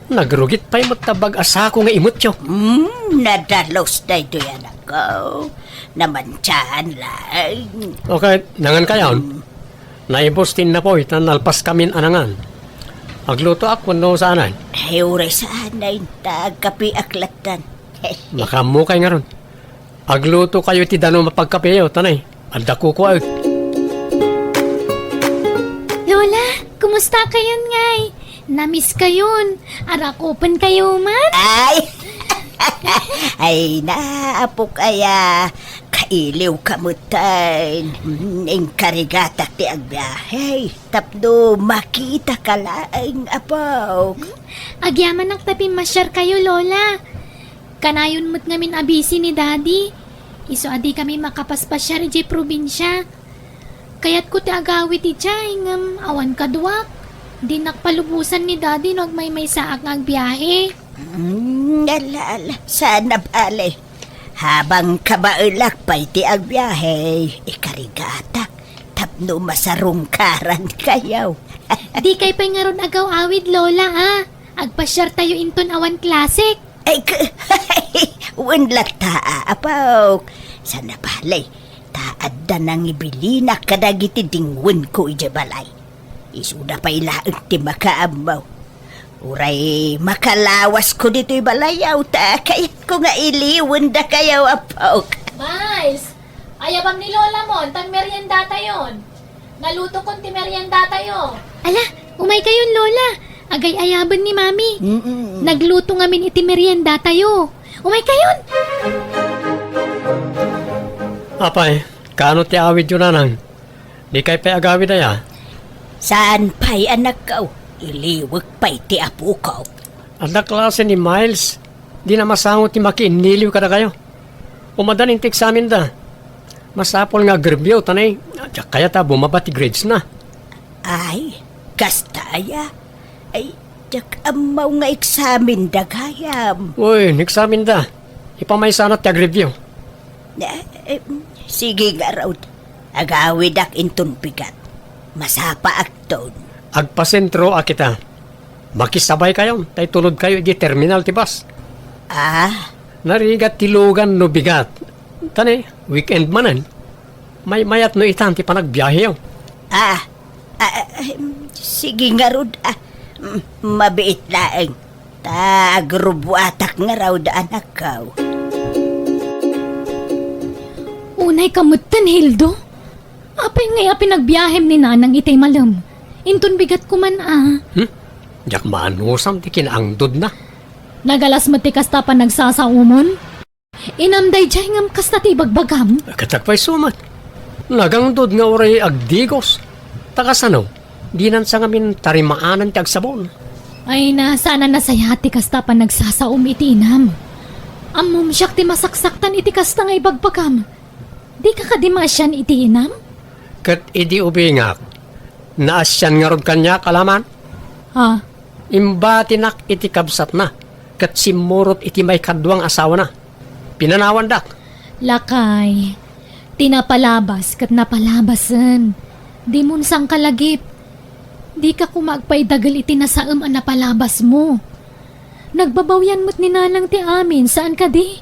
Nagrugit pay met ta bag a sako nga imutyo. Hmm, nadalus daytoy, anakko. Namantian lang. Okay, nangan kayon. Hmm. Naibus ti innapoy, ta nalpas kamin a nangan. Aglutoak wenno saanen? Ay, uray saanen, ta agkapeak lattan. Makaammo kay ngarud. Agluto kayo iti danum a pagkapeyo, tanay. Adda kukuaek. Lola, kumusta kayon ngay? Namiss kayon. Arakupen kayo man? Ay! Ay, naapok aya. Kailiw ka metten. Mm, inkarigatak ti agbiahe tapno makita ka laeng, apok. Agyamanak ta pimmasiar kayo, Lola. Kanayon met ngamin a busy ni Daddy. Isu a di kami makapaspasiar idiay probinsia. Kayatko ti agawid idiay, ngem awan kaduak. Dinak palubosan ni Daddy no agmaymaysaak nga agbiahe. Mm, ala, ala. Saan a bale. Habang kabaelak pay ti agbiahe, ikarigatak tapno masarungkaran kayo. Di kay pay ngarud agaw-awid, Lola, a. Agpasiar tayo inton awan klasek. Ay, k-, wen latta, a, apok. Saan a bale, ta adda nangibilinak kadagiti dingwenko idiay balay. Isuda pay laeng ti makaammo. Uray makalawasko ditoy balayaw, ta kayatko nga iliwendakayo, apok. Miles, ayabam ni Lola mo, ta agmerienda tayon. Nalutokon ti merienda tayo. Ala, umay kayon, Lola. Agay-ayaben ni Mami. Mm-mm. Nagluto ngamin iti merienda tayo. Umay kayon. Apay, kaano ti awidyo, nanang? Di kay pay agawid aya? Saan pay, anakko? Iliwek pay ti apoko. Adda klase ni Miles. Dina masango ti makiinniliw kadakayo. Umadan ti eksaminda. Masapul nga agreview, tanay, diak kayat a bumaba ti gradesna. Ay, kasta aya? Ay, diak ammo nga eksaminda gayam. Uy, eksaminda. Ipamaysana ti agreview. Eh, eh, sige ngarud. Agawidak inton bigat. Masapaakton. Agpasentroak ita. Makisabay kayon, ta itulod kayo idiay terminal ti bus. Ah? Narigat ti lugan no bigat. Tani, weekend manen. Maymayat no itan ti panagbiaheyo. Ah, ah, ah, em, sige ngarud, ah. Mm, mabiit laeng. Ta agrubuatak ngarud, anakko. Unay ka metten, Hildo. Apay ngay a pinagbiahem ni Nanang itay malem? Inton bigat ko man a. Hmm? Diak maanusam ti kinaangdodna. Nagalas met ti kasta panagsasaomon? Inam daydiay ngem kasta ti ibagbagam? Ket apay isu met? Nagangdod nga uray agdigos. Ta kasano? Dinan sa ngamin tarimaanan ti agsabon. Ay na, saan a nasayaat ti kasta panagsasaom iti inam. Ammom siak ti masaksaktan iti kasta nga ibagbagam. Dika kadi maasian iti inam? Ket idi ubingak, naasian ngarud kaniak a laman? Ah. Imbatinak iti kabsatna, ket simmurot iti maikadua nga asawana. Pinanawandak. Lakay, ti napalabas ket napalabasen. Dimon sangkalagip. Dika koma agpaidagel iti nasaem a napalabasmo. Nagbabawian met ni Nanang ti amin, saan kadi?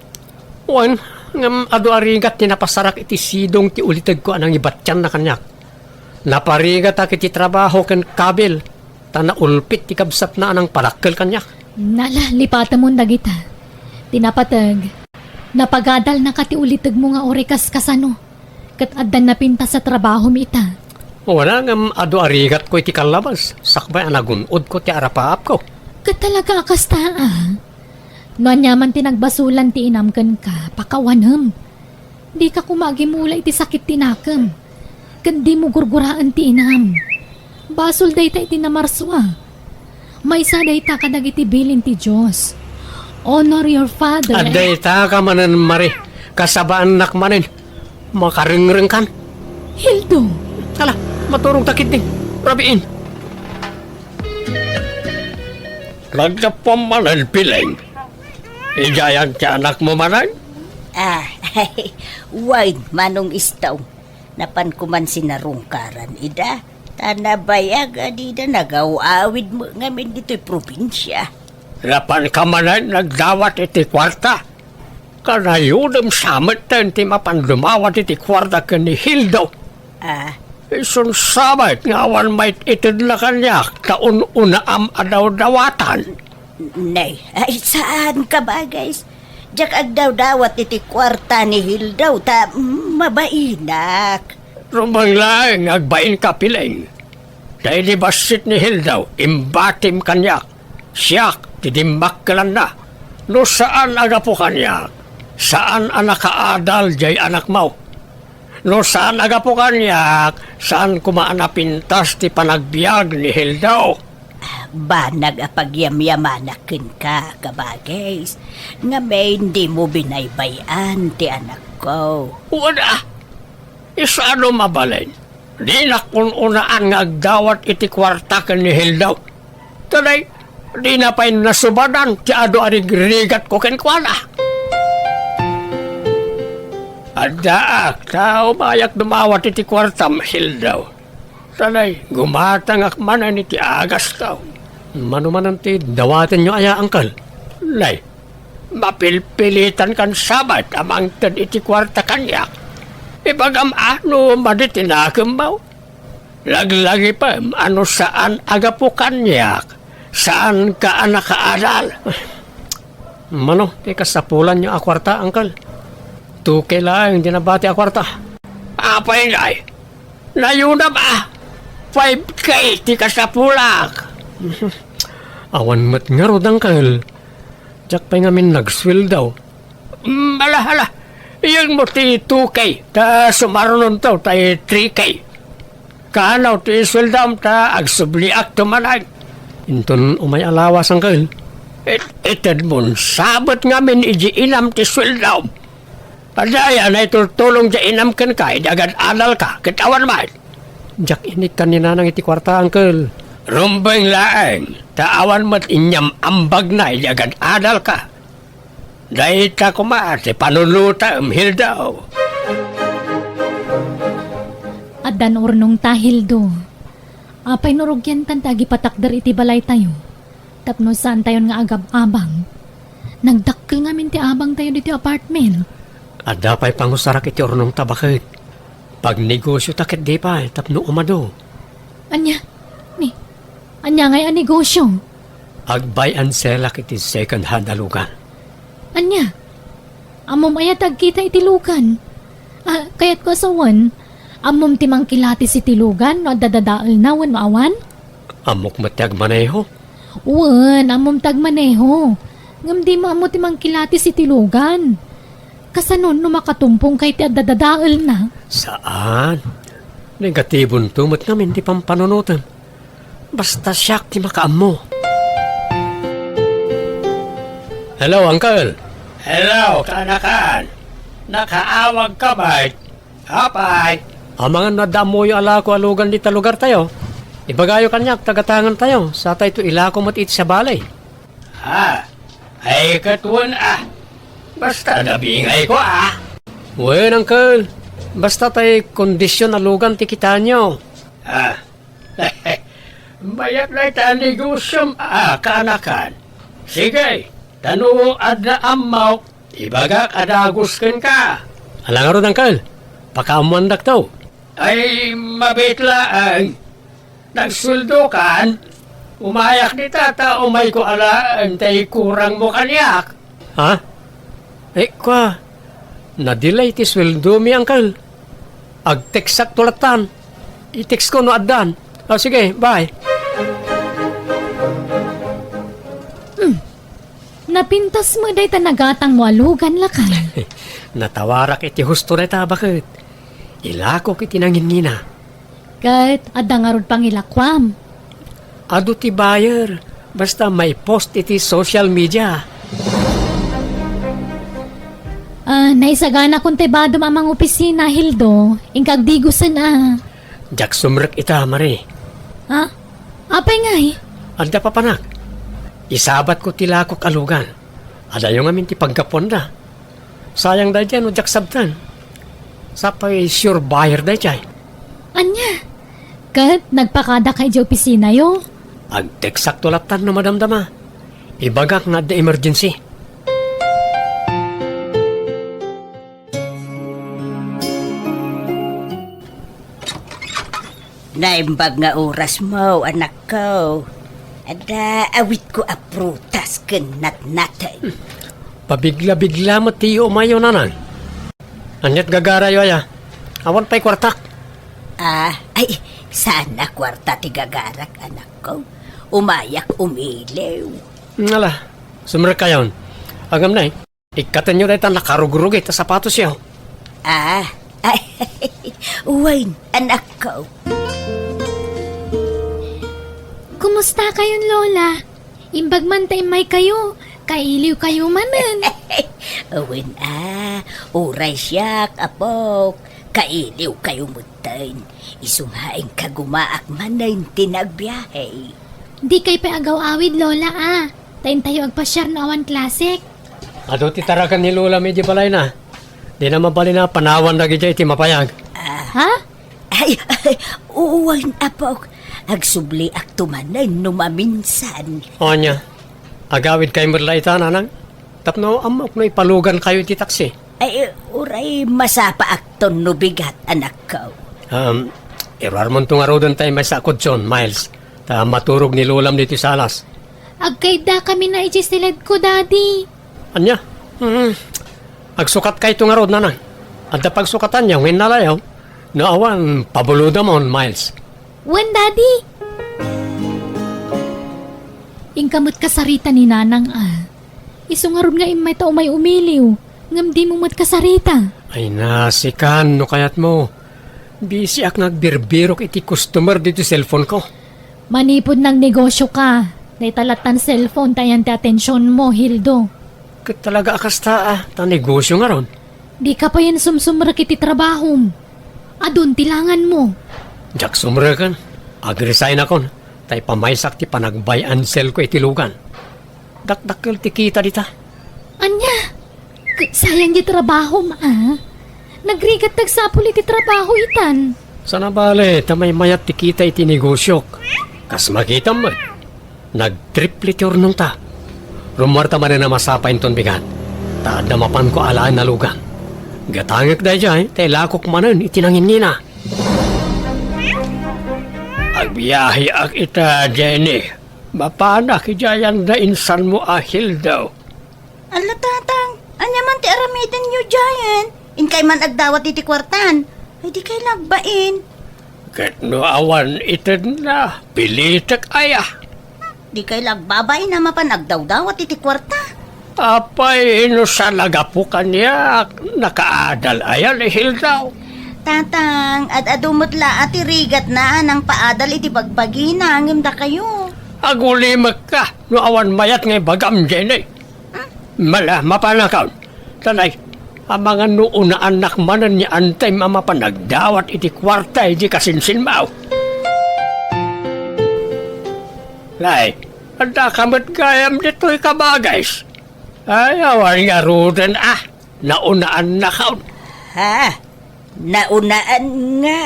Wen, ngem adu a rigat ti napasarak iti sidong ti ulitegko a nangibatianna kaniak. Naparigatak iti trabaho ken kabil, ta naulpit ti kabsatna a nangpadakkel kaniak. Nala, lipatemon dagita. Ti napateg, napagadalnaka ti ulitegmo nga uray kas kasano. Ket adda napintas a trabahom ita. Wen, ngem adu a rigatko iti kallabas, sakbay a nagun-odko ti arapaapko. Ket talaga a kasta a? No aniaman ti nagbasolan ti inam kenka, pakawanem. Dika koma agimula iti sakit ti nakem, ket dimo gurguraen ti inam. Basol dayta iti namarsua. Maysa dayta kadagiti bilin ti Dios. Honor your father. Adda ita ka manen, Mari. Kasabaannak manen. Makarengrengkan. Hildo. Ala, maturogta ketdi. Rabiin. Naggapuam manen, Piling. Idiayan ti anakmo manen? Ah, wen, Manong Istong. Napanko man sinarungkaran ida, ta nabayag a dida nagaw-awid met ngamin ditoy probinsia. Napanka manen nagdawat iti kuarta? Kanayodem sa metten ti mapan dumawat iti kuarta ken ni Hildo. Ah, Isun sabet nga awan maititedna kaniak ta un-unaam a dawdawatan. Nay, ay saan ka, Bagay? Diak agdawdawat iti kuarta ni Hildaw ta mabainak. Rumbeng laeng nga agbainka, Piling. Ta idi bassit ni Hildaw, imbatim kaniak. Siak ti dimmakkelanna. No saan a gapu kaniak, saan a nakaadal diay anakmo. No saan a gapu kaniak, saan koma a napintas ti panagbiag ni Hildaw. Banag a pagyamyamanak kenka, Kabagis, ngamin dimo binaybay-an ti anakko. Wen a, isano mabalin? Dinak un-unaan nga agdawat iti kuarta ken ni Hildaw. Today, dina pay nasubadan ti adu a rigrigatko kenkuana. Addaak, ta umayak dumawat iti kuartam, Hildaw. Today, gumatangak manen iti agasto. Mano manen ti dawatenyo aya, Uncle? Nay, mapilpilitankan sabet a mangted iti kuarta kaniak. Ibagam a no madi ti nakemmo. Laglagipem a no saan a gapu kaniak, saanka a nakaadal. Mano ti kasapulanyo a kuarta, Uncle? Two K laeng ti nabati a kuarta. Apay ngay, nayunam a, five K ti kasapulak. Awan met ngarud, Uncle. Diak pay ngamin nagsueldo. Mm, ala, ala. Iyegmo ti two K, ta sumarunonto tay three K. Kaano ti sueldom ta agsubliakto manen? Inton umay a lawas, Uncle. It-, itedmon sabet ngamin idi inam ti sueldom. Adda aya naitultulong ti inam kenka idi agad-adalka, ket awan met. Diak inikkan ni Nanang iti kuarta, Uncle. Rumbeng laeng, ta awan met inyam-ambagna idi agad-adalka. Dayta koma ti panunotem, Hildo. Addan urnongta, Hildo. Apay no rugiantan ti agipatakder iti balaytayo? Tapno saantayon nga agab-abang. Nagdakkel ngamin ti abangtayo ditoy apartment. Adda pay pangusarak iti urnongta, baket. Pagnegosiota ketdi pay tapno umadu. Ania? Ni, ania ngay a negosio? Ag-buy and sell-ak iti second hand a lugan. Ania? Ammom aya ti agkita iti lugan? Ah, kayatko a sawen, ammom ti mangkilatis iti lugan no adda dadaelna wenno awan? Ammok met ti agmaneho. Wen, ammom ti agmaneho. Ngem dimo ammo ti mangkilatis iti lugan. Kasano no makatumpongka iti adda dadaelna? Saan. Negatibonto met ngamin ti pampanunotem. Basta siak ti makaammo. Hello, Uncle. Hello, kaanakan. Nakaawagka met? Apay? Amangan no adda ammoyo a lako a lugan dita lugartayo. Ibagayo kaniak ta gatangantayo, satayto ilako met iti sabali. Ah, ay ket wen a. Basta nabingayko a. Wen, Uncle. Basta tay kondisyon a lugan ti kitaenyo. Ah. Mayat dayta a negosyom a kaanakan. Sige, ta no adda ammok, ibagak a dagus kenka. Ala ngarud, Uncle. Pakaammoandakto. Ay, mabiit laeng. Nagsueldokan? Umayak dita ta umayko alaen tay kurangmo kaniak. Ha? Eh, kua, na-delay ti sueldomi, Uncle. Ag-textakto lattan. I-textko no addan. O, sige, bye. Hmm. Napintas met dayta nagatangmo a lugan, lakay. Natawarak iti husto dayta, baket. Ilakok iti nangingina. Ket adda ngarud pangilakuam. Adu ti buyer, basta maipost iti social media. Ah, naisaganakon ti badom a mangopisina, Hildo. Inka agdigusen a. Diak sumrek ita, Marie. Ha? Apay ngay? Adda papanak. Isabatko ti lakok a lugan. Adayo ngamin ti paggapuanda. Sayang daydiay no diak sabtan. Sapay sure buyer daydiay. Ania? Ket nagpakadaka idiay opisinayo? Agteksakto lattan no madamdama. Ibagak nga adda emergency. Naimbag nga orasmo, anakko. Adda awitko a prutas ken natnaten. Pabigla-bigla met ti umayyo, nanang. Ania't gagarayo aya? Awan pay kuartak. Ah, ay, saan a kuarta ti gagarak, anakko. Umayak umiliw. Ala, sumrekkayon. Agam na eh. Ikkatenyo dayta nakarugrugit a sapatosyo. Ah, ay, wen, anakko. Kumusta kayon, Lola? Imbag man ta immaykayo, kailiwkayo manen. Wen a, uray siak, apok, kailiwkayo metten. Isu nga inkagumaak manen ti nagbiahe. Dikay pay agaw-awid, Lola, a. Ta intayo agpasiar no awan klasek. Adu ti taragan ni Lola mi idiay balayna. Dina mabalin a panawan dagidiay iti mapayag. Ah. Ha? Ay, ay, wen, apok. Agsubliakto manen no maminsan. O ania, agawidkayo met la ita, nanang? Tapno ammok no ipalugankayo iti taksi. Ay, uray masapaakton no bigat, anakko. Um, iruarmonto ngaruden tay maysa a kutson, Miles. Ta maturog ni Lolam ditoy salas. Agkaydakami na idiay siledko, Daddy. Ania? Hmm. Agsukatkayto ngarud, nanang. Adda pagsukatanyo, ngem nalayo. No awan, pabulodamon, Miles. Wen, Daddy. Inka met kasarita ni Nanang, a. Isu ngarud nga immayta umay umiliw, ngem dimo met kasarita. Ay, nasikan no kayatmo. Bisiak nga agbirbirok iti customer ditoy cellphone ko. Manipud nagnegosioka, dayta lattan cellphone ti ayan ti atensionmo, Hildo. Ket talaga a kasta, a, ta negosio ngarud. Dika payen sumsumrek iti trabahom. Adun ti langanmo. Diak sumreken. Ag-resignakon, ta ipamaysak ti panagbay-and-sellko iti lugan. Dakdakkel ti kita dita. Ania? Ket sayang ti trabahom, a? Nagrigat ti agsapul iti trabaho itan. Saan a bale, ta maymayat ti kita iti negosiok. Kas makitam met, nagtriple ti urnongta. Rummuarta manen a masapa inton bigat, ta adda mapanko alaen a lugan. Gatangek daydiay, ta ilakok manen iti nanginnina. Agbiaheak ita, Jenny. Mapanak idiay anda insanmo a Hildo. Ala, Tatang, ania man ti aramidenyo diayen? Inkay man agdawat iti kuartan. Ay, dikay la agbain. Ket no awan itedna, pilitek aya? Dikay la agbabain a mapan agdawdawat iti kuarta. Apay, no saan a gapu kaniak, nakaadal aya ni Hilda? Tatang, ad-adu met la a ti rigatna a nangpaadal iti bagbagina ngem dakayo. Agulimekka no awan mayat nga ibagam, Jenny. Mala, mapanakon. Tanay, amangan no unaannak manen ni Antay a mapan agdawat iti kuarta idi kasinsinmaw. Nay, addaka met gayam ditoy, kabagis. Ay, awan ngaruden, a. Naunaannakon. Ha? Naunaan nga?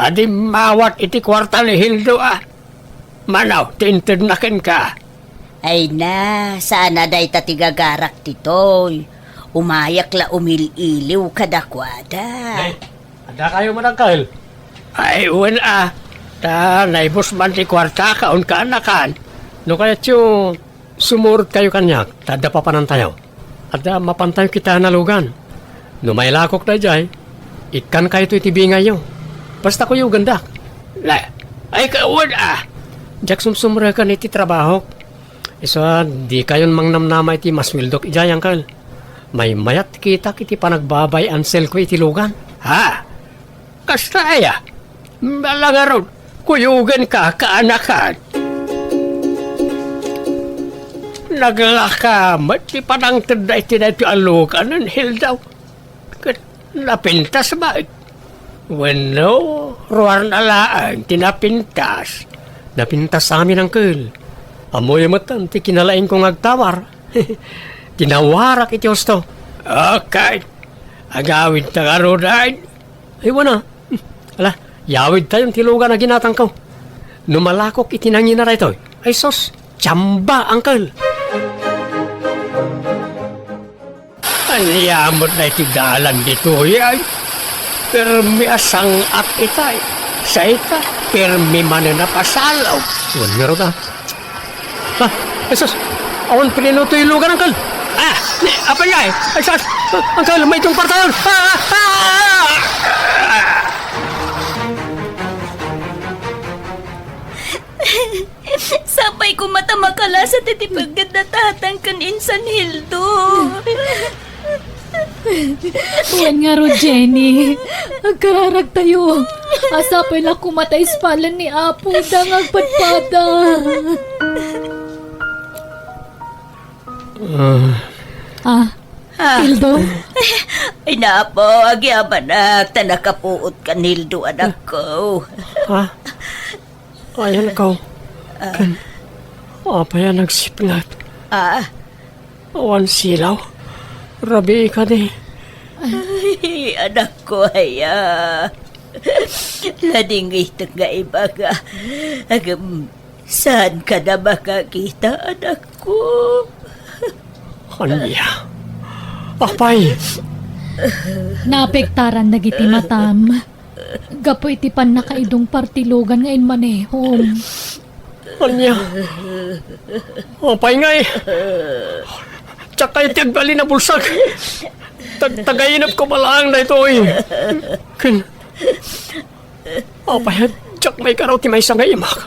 Adi mawat iti kuarta ni Hildo, a. Manaw, ti intedna kenka. Ay na, saan a dayta ti gagarak ditoy. Umayak la umil-iliw kadakuada. Nay, addakayo met, Uncle? Ay, wen a. Ta naibus man ti kuartakon, kaanakan. No kayatyo, sumurotkayo kaniak, ta adda papanantayo. Adda mapantayo kitaen a lugan. No mailakok daydiay, ikkankayto iti bingayyo. Basta kuyogendak. La, ay, kawan, a. Diak sumsumreken iti trabahok. Isu a, dikayon mangnamnama iti masueldok idiay, Uncle. Maymayat kitak iti panagbabay-and-sellko iti lugan. Ha? Kasta aya? Bala ngarud, kuyogenka, kaanakan. Naglaka met ti panangtedda iti daytoy a lugan, Hilda. Ket napintas met. Wenno, ruarna laeng ti napintas. Napintas amin, Uncle. Ammoyo met ti kinalaingko nga agtawar. Tinawarak iti husto. Okay. Agawidta ngaruden. Ay, wen a. Ala, yawidtayon ti lugan a ginatangko. No malakok iti nangina daytoy, ay sus, tsamba, Uncle. Ania met daytoy dalan ditoy, ay? Permi a sang-at itay. Say ka, pirmi manen a pasalaw. Wen ngarud, a. Ah, ay sus, awan preno toy lugar, Angkel. Ah, ni, apay ay? Ay sus, Angkel, may itong partaon. Ah, ah, ah, ah. Sapay koma ta makalasat iti pagget da Tatang ken Insan Hildo. Wen ngarud, Jenny. Agkararagtayo. Sapay la koma ta ispalen ni Apo ida nga agpadpada. Ah. Ah, Ah. Hildo? Ay, napo, agyamanak, ta nakapuot kan Hildo, anakko. Ha? Ayan ko. Ah. Ken, apay a nagsipnget? Ah. Awan silaw. Rabii kadi. Ay, anakko, aya. Ladingitek nga ibaga. Agem, saan ka na makakita, anakko? Ania? Apay? Naapektaran dagiti matam gapu iti pannakaidong partilogan nga immanehom. Ania? Apay ngay? Diak kayat ti agbalin a bulsak. Tag-, tagainep ko laeng daytoy. Ken, apay a diak maikaraw ti maysa nga imak?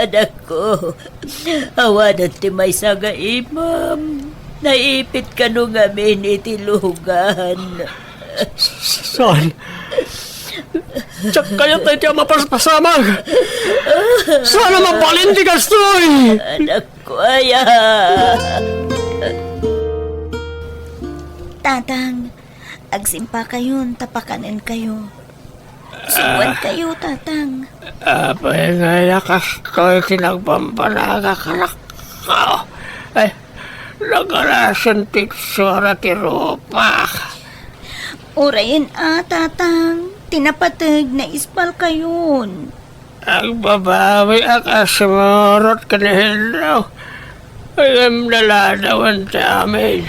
Anakko, awanen ti maysa nga imam. Naipit kano ngamin iti lugan. Saan? Diak kayat daytoy a mapaspasamak. Saan a mabalin ti kastoy? Anakko aya. Tatang, agsimpakayon ta pakanenkayo. Subuankayo, Tatang. Apay nga aya kastoy ti nagbambanagak, anakko? Ay, nagarasen ti itsura ti rupak. Urayen a, Tatang, ti napateg, naispalkayon. Agbabawi a kasmurot ken ni Hildo. Ngem naladawen ti amin.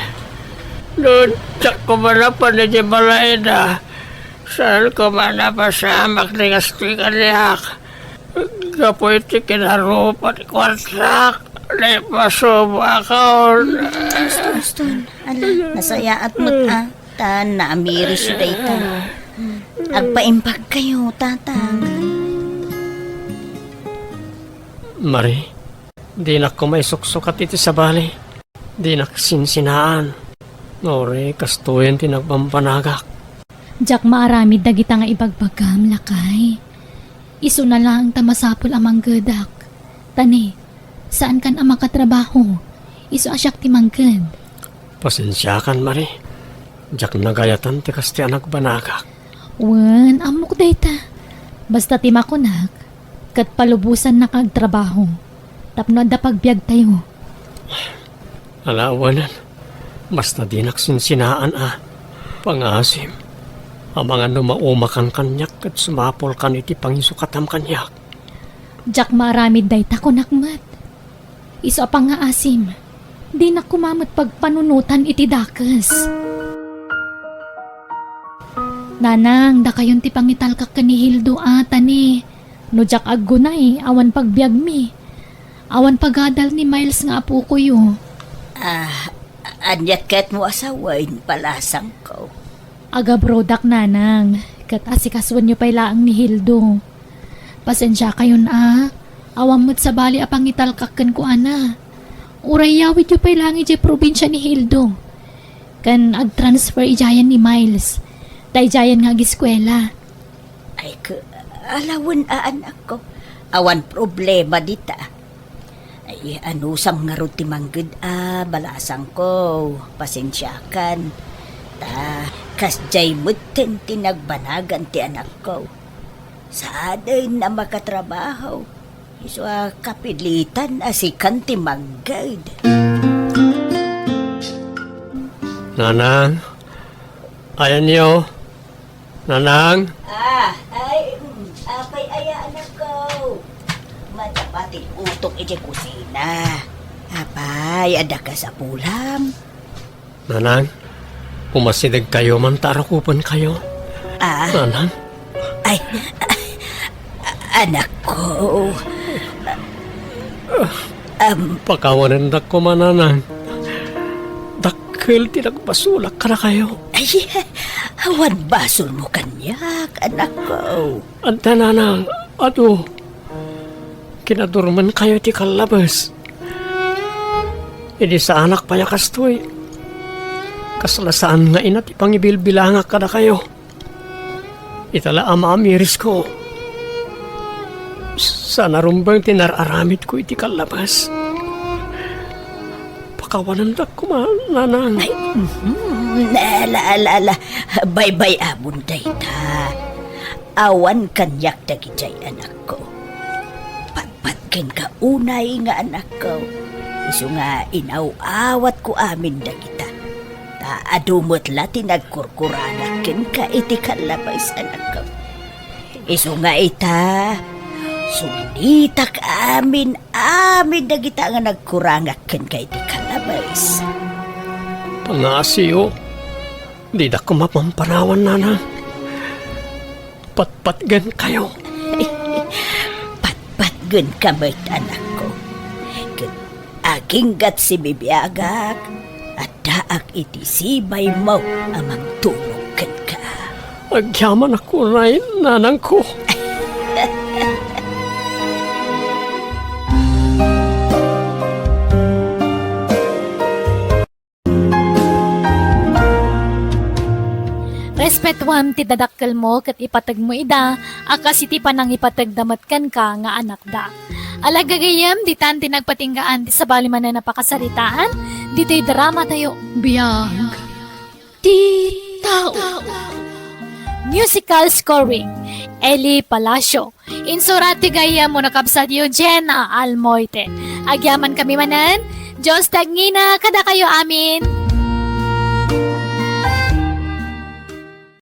No diak koma napan iti balayda, saan koma napasamak ti kastoy kaniak? Gapu iti kinarupa ti kuartak, naipasubakon. Uston, uston. Ala, nasayaat met a. Ta naamirisyo dayta. Agpaimbagkayo, Tatang. Mari, dinak koma isuksukat iti sabali. Dinak sinsinaan. Uray kastoyen ti nagbambanagak. Diak maaramid dagita nga ibagbagam, lakay. Isuna laeng ta masapul a manggedak. Ta ne, saankan a makatrabaho. Isu a siak ti mangked. Pasensiakan, Mari. Diak nagayatan ti kastoy a nagbanagak. Wen, ammok dayta. Basta ti makunak, ket palubosannak nga agtrabaho. Tapno adda pagbiagtayo. Ala, awanen. Basta dinak sinsinaan a pangasim. Amangan no maumakan kaniak ket sumapulkan iti pangisukatam kaniak. Diak maaramid dayta, kunak met. Isu a pangngaasim, dinak koma met pagpanunotan iti dakes. Nanang, dakayon ti pangitalkak ken ni Hildo a, ta ne, no diak aggunay, awan pagbiagmi. Awan pagadal ni Miles nga apokoyo. Ah, ania ketmo a sawen, balasangko? Agabrodak, Nanang, ket asikasuenyo pay laeng ni Hildo. Pasensiakayon a, awan met sabali a pangitalkak kenkuana. Uray yawidyo pay laeng idiay probinsia ni Hildo. Ken agtransfer idiayen ni Miles. Ta idiayen nga agiskuela. Ay, ke-, ala wen a, anakko. Awan problema dita. Ay, anusam ngarud ti mangked a, balasangko, pasensiakan. Ta, kasdiay metten ti nagbanagan ti anakko. Saanen a makatrabaho. Isu a kapilitan a sikan ti mangked. Nanang, ayanyo. Nanang? Ah, ay, mm, apay aya, anakko? Madama ti utok iti kusina. Apay, adda kas a pulam? Nanang, umasidegkayo man ta arakupenkayo. Ah. Nanang? Ay, Anakko. Am. Pakawanendak koma, nanang. Dakkel ti nagbasolak kadakayo. Ay, awan basolmo kaniak, anakko. Anta, nanang, adu, kinadurmenkayo ti kallabes. Idi saanak pay a kastoy, kasla saan nga ina ti pangibilbilangak kadakayo. Ita la a maamirisko. Saan a rumbeng ti nar-aramidko iti kallabes. Pakawanendak koma, nanang. Ay, mhm. Ala, ala, ala. Baybay-amon dayta. Awan kaniak dagidiay, anakko. Patpatgenka unay nga anakko. Isu nga inaw-awatko amin dagita. Ta adu met la ti nagkurkurangak kenka iti kallabes, anakko. Isu nga ita, sunitak amin, amin dagita nga nagkurangak kenka iti kallabes. Pangngasiyo, didak mapampanawan, nanang. Patpatgenkayo. Patpatgenka met, anakko. Ket aginggat sibibiagak, addaak iti sibaymo a mangtulong kenka. Agyamanak unay, nanangko. Respetuam ti dadakkelmo ket ipategmo ida a kas iti panangipategda met kenka nga anakda. Ala gagayyem, ditan ti nagpatinggaan ti sabali manen a pakasaritaan ditoy dramatayo. Biag ti tao. Musical scoring, Eli Palacio. Insurat ti gayyem wenno kabsat Eugenia Almoite. Agyamankami manen, Dios ti agngina kadakayo amin.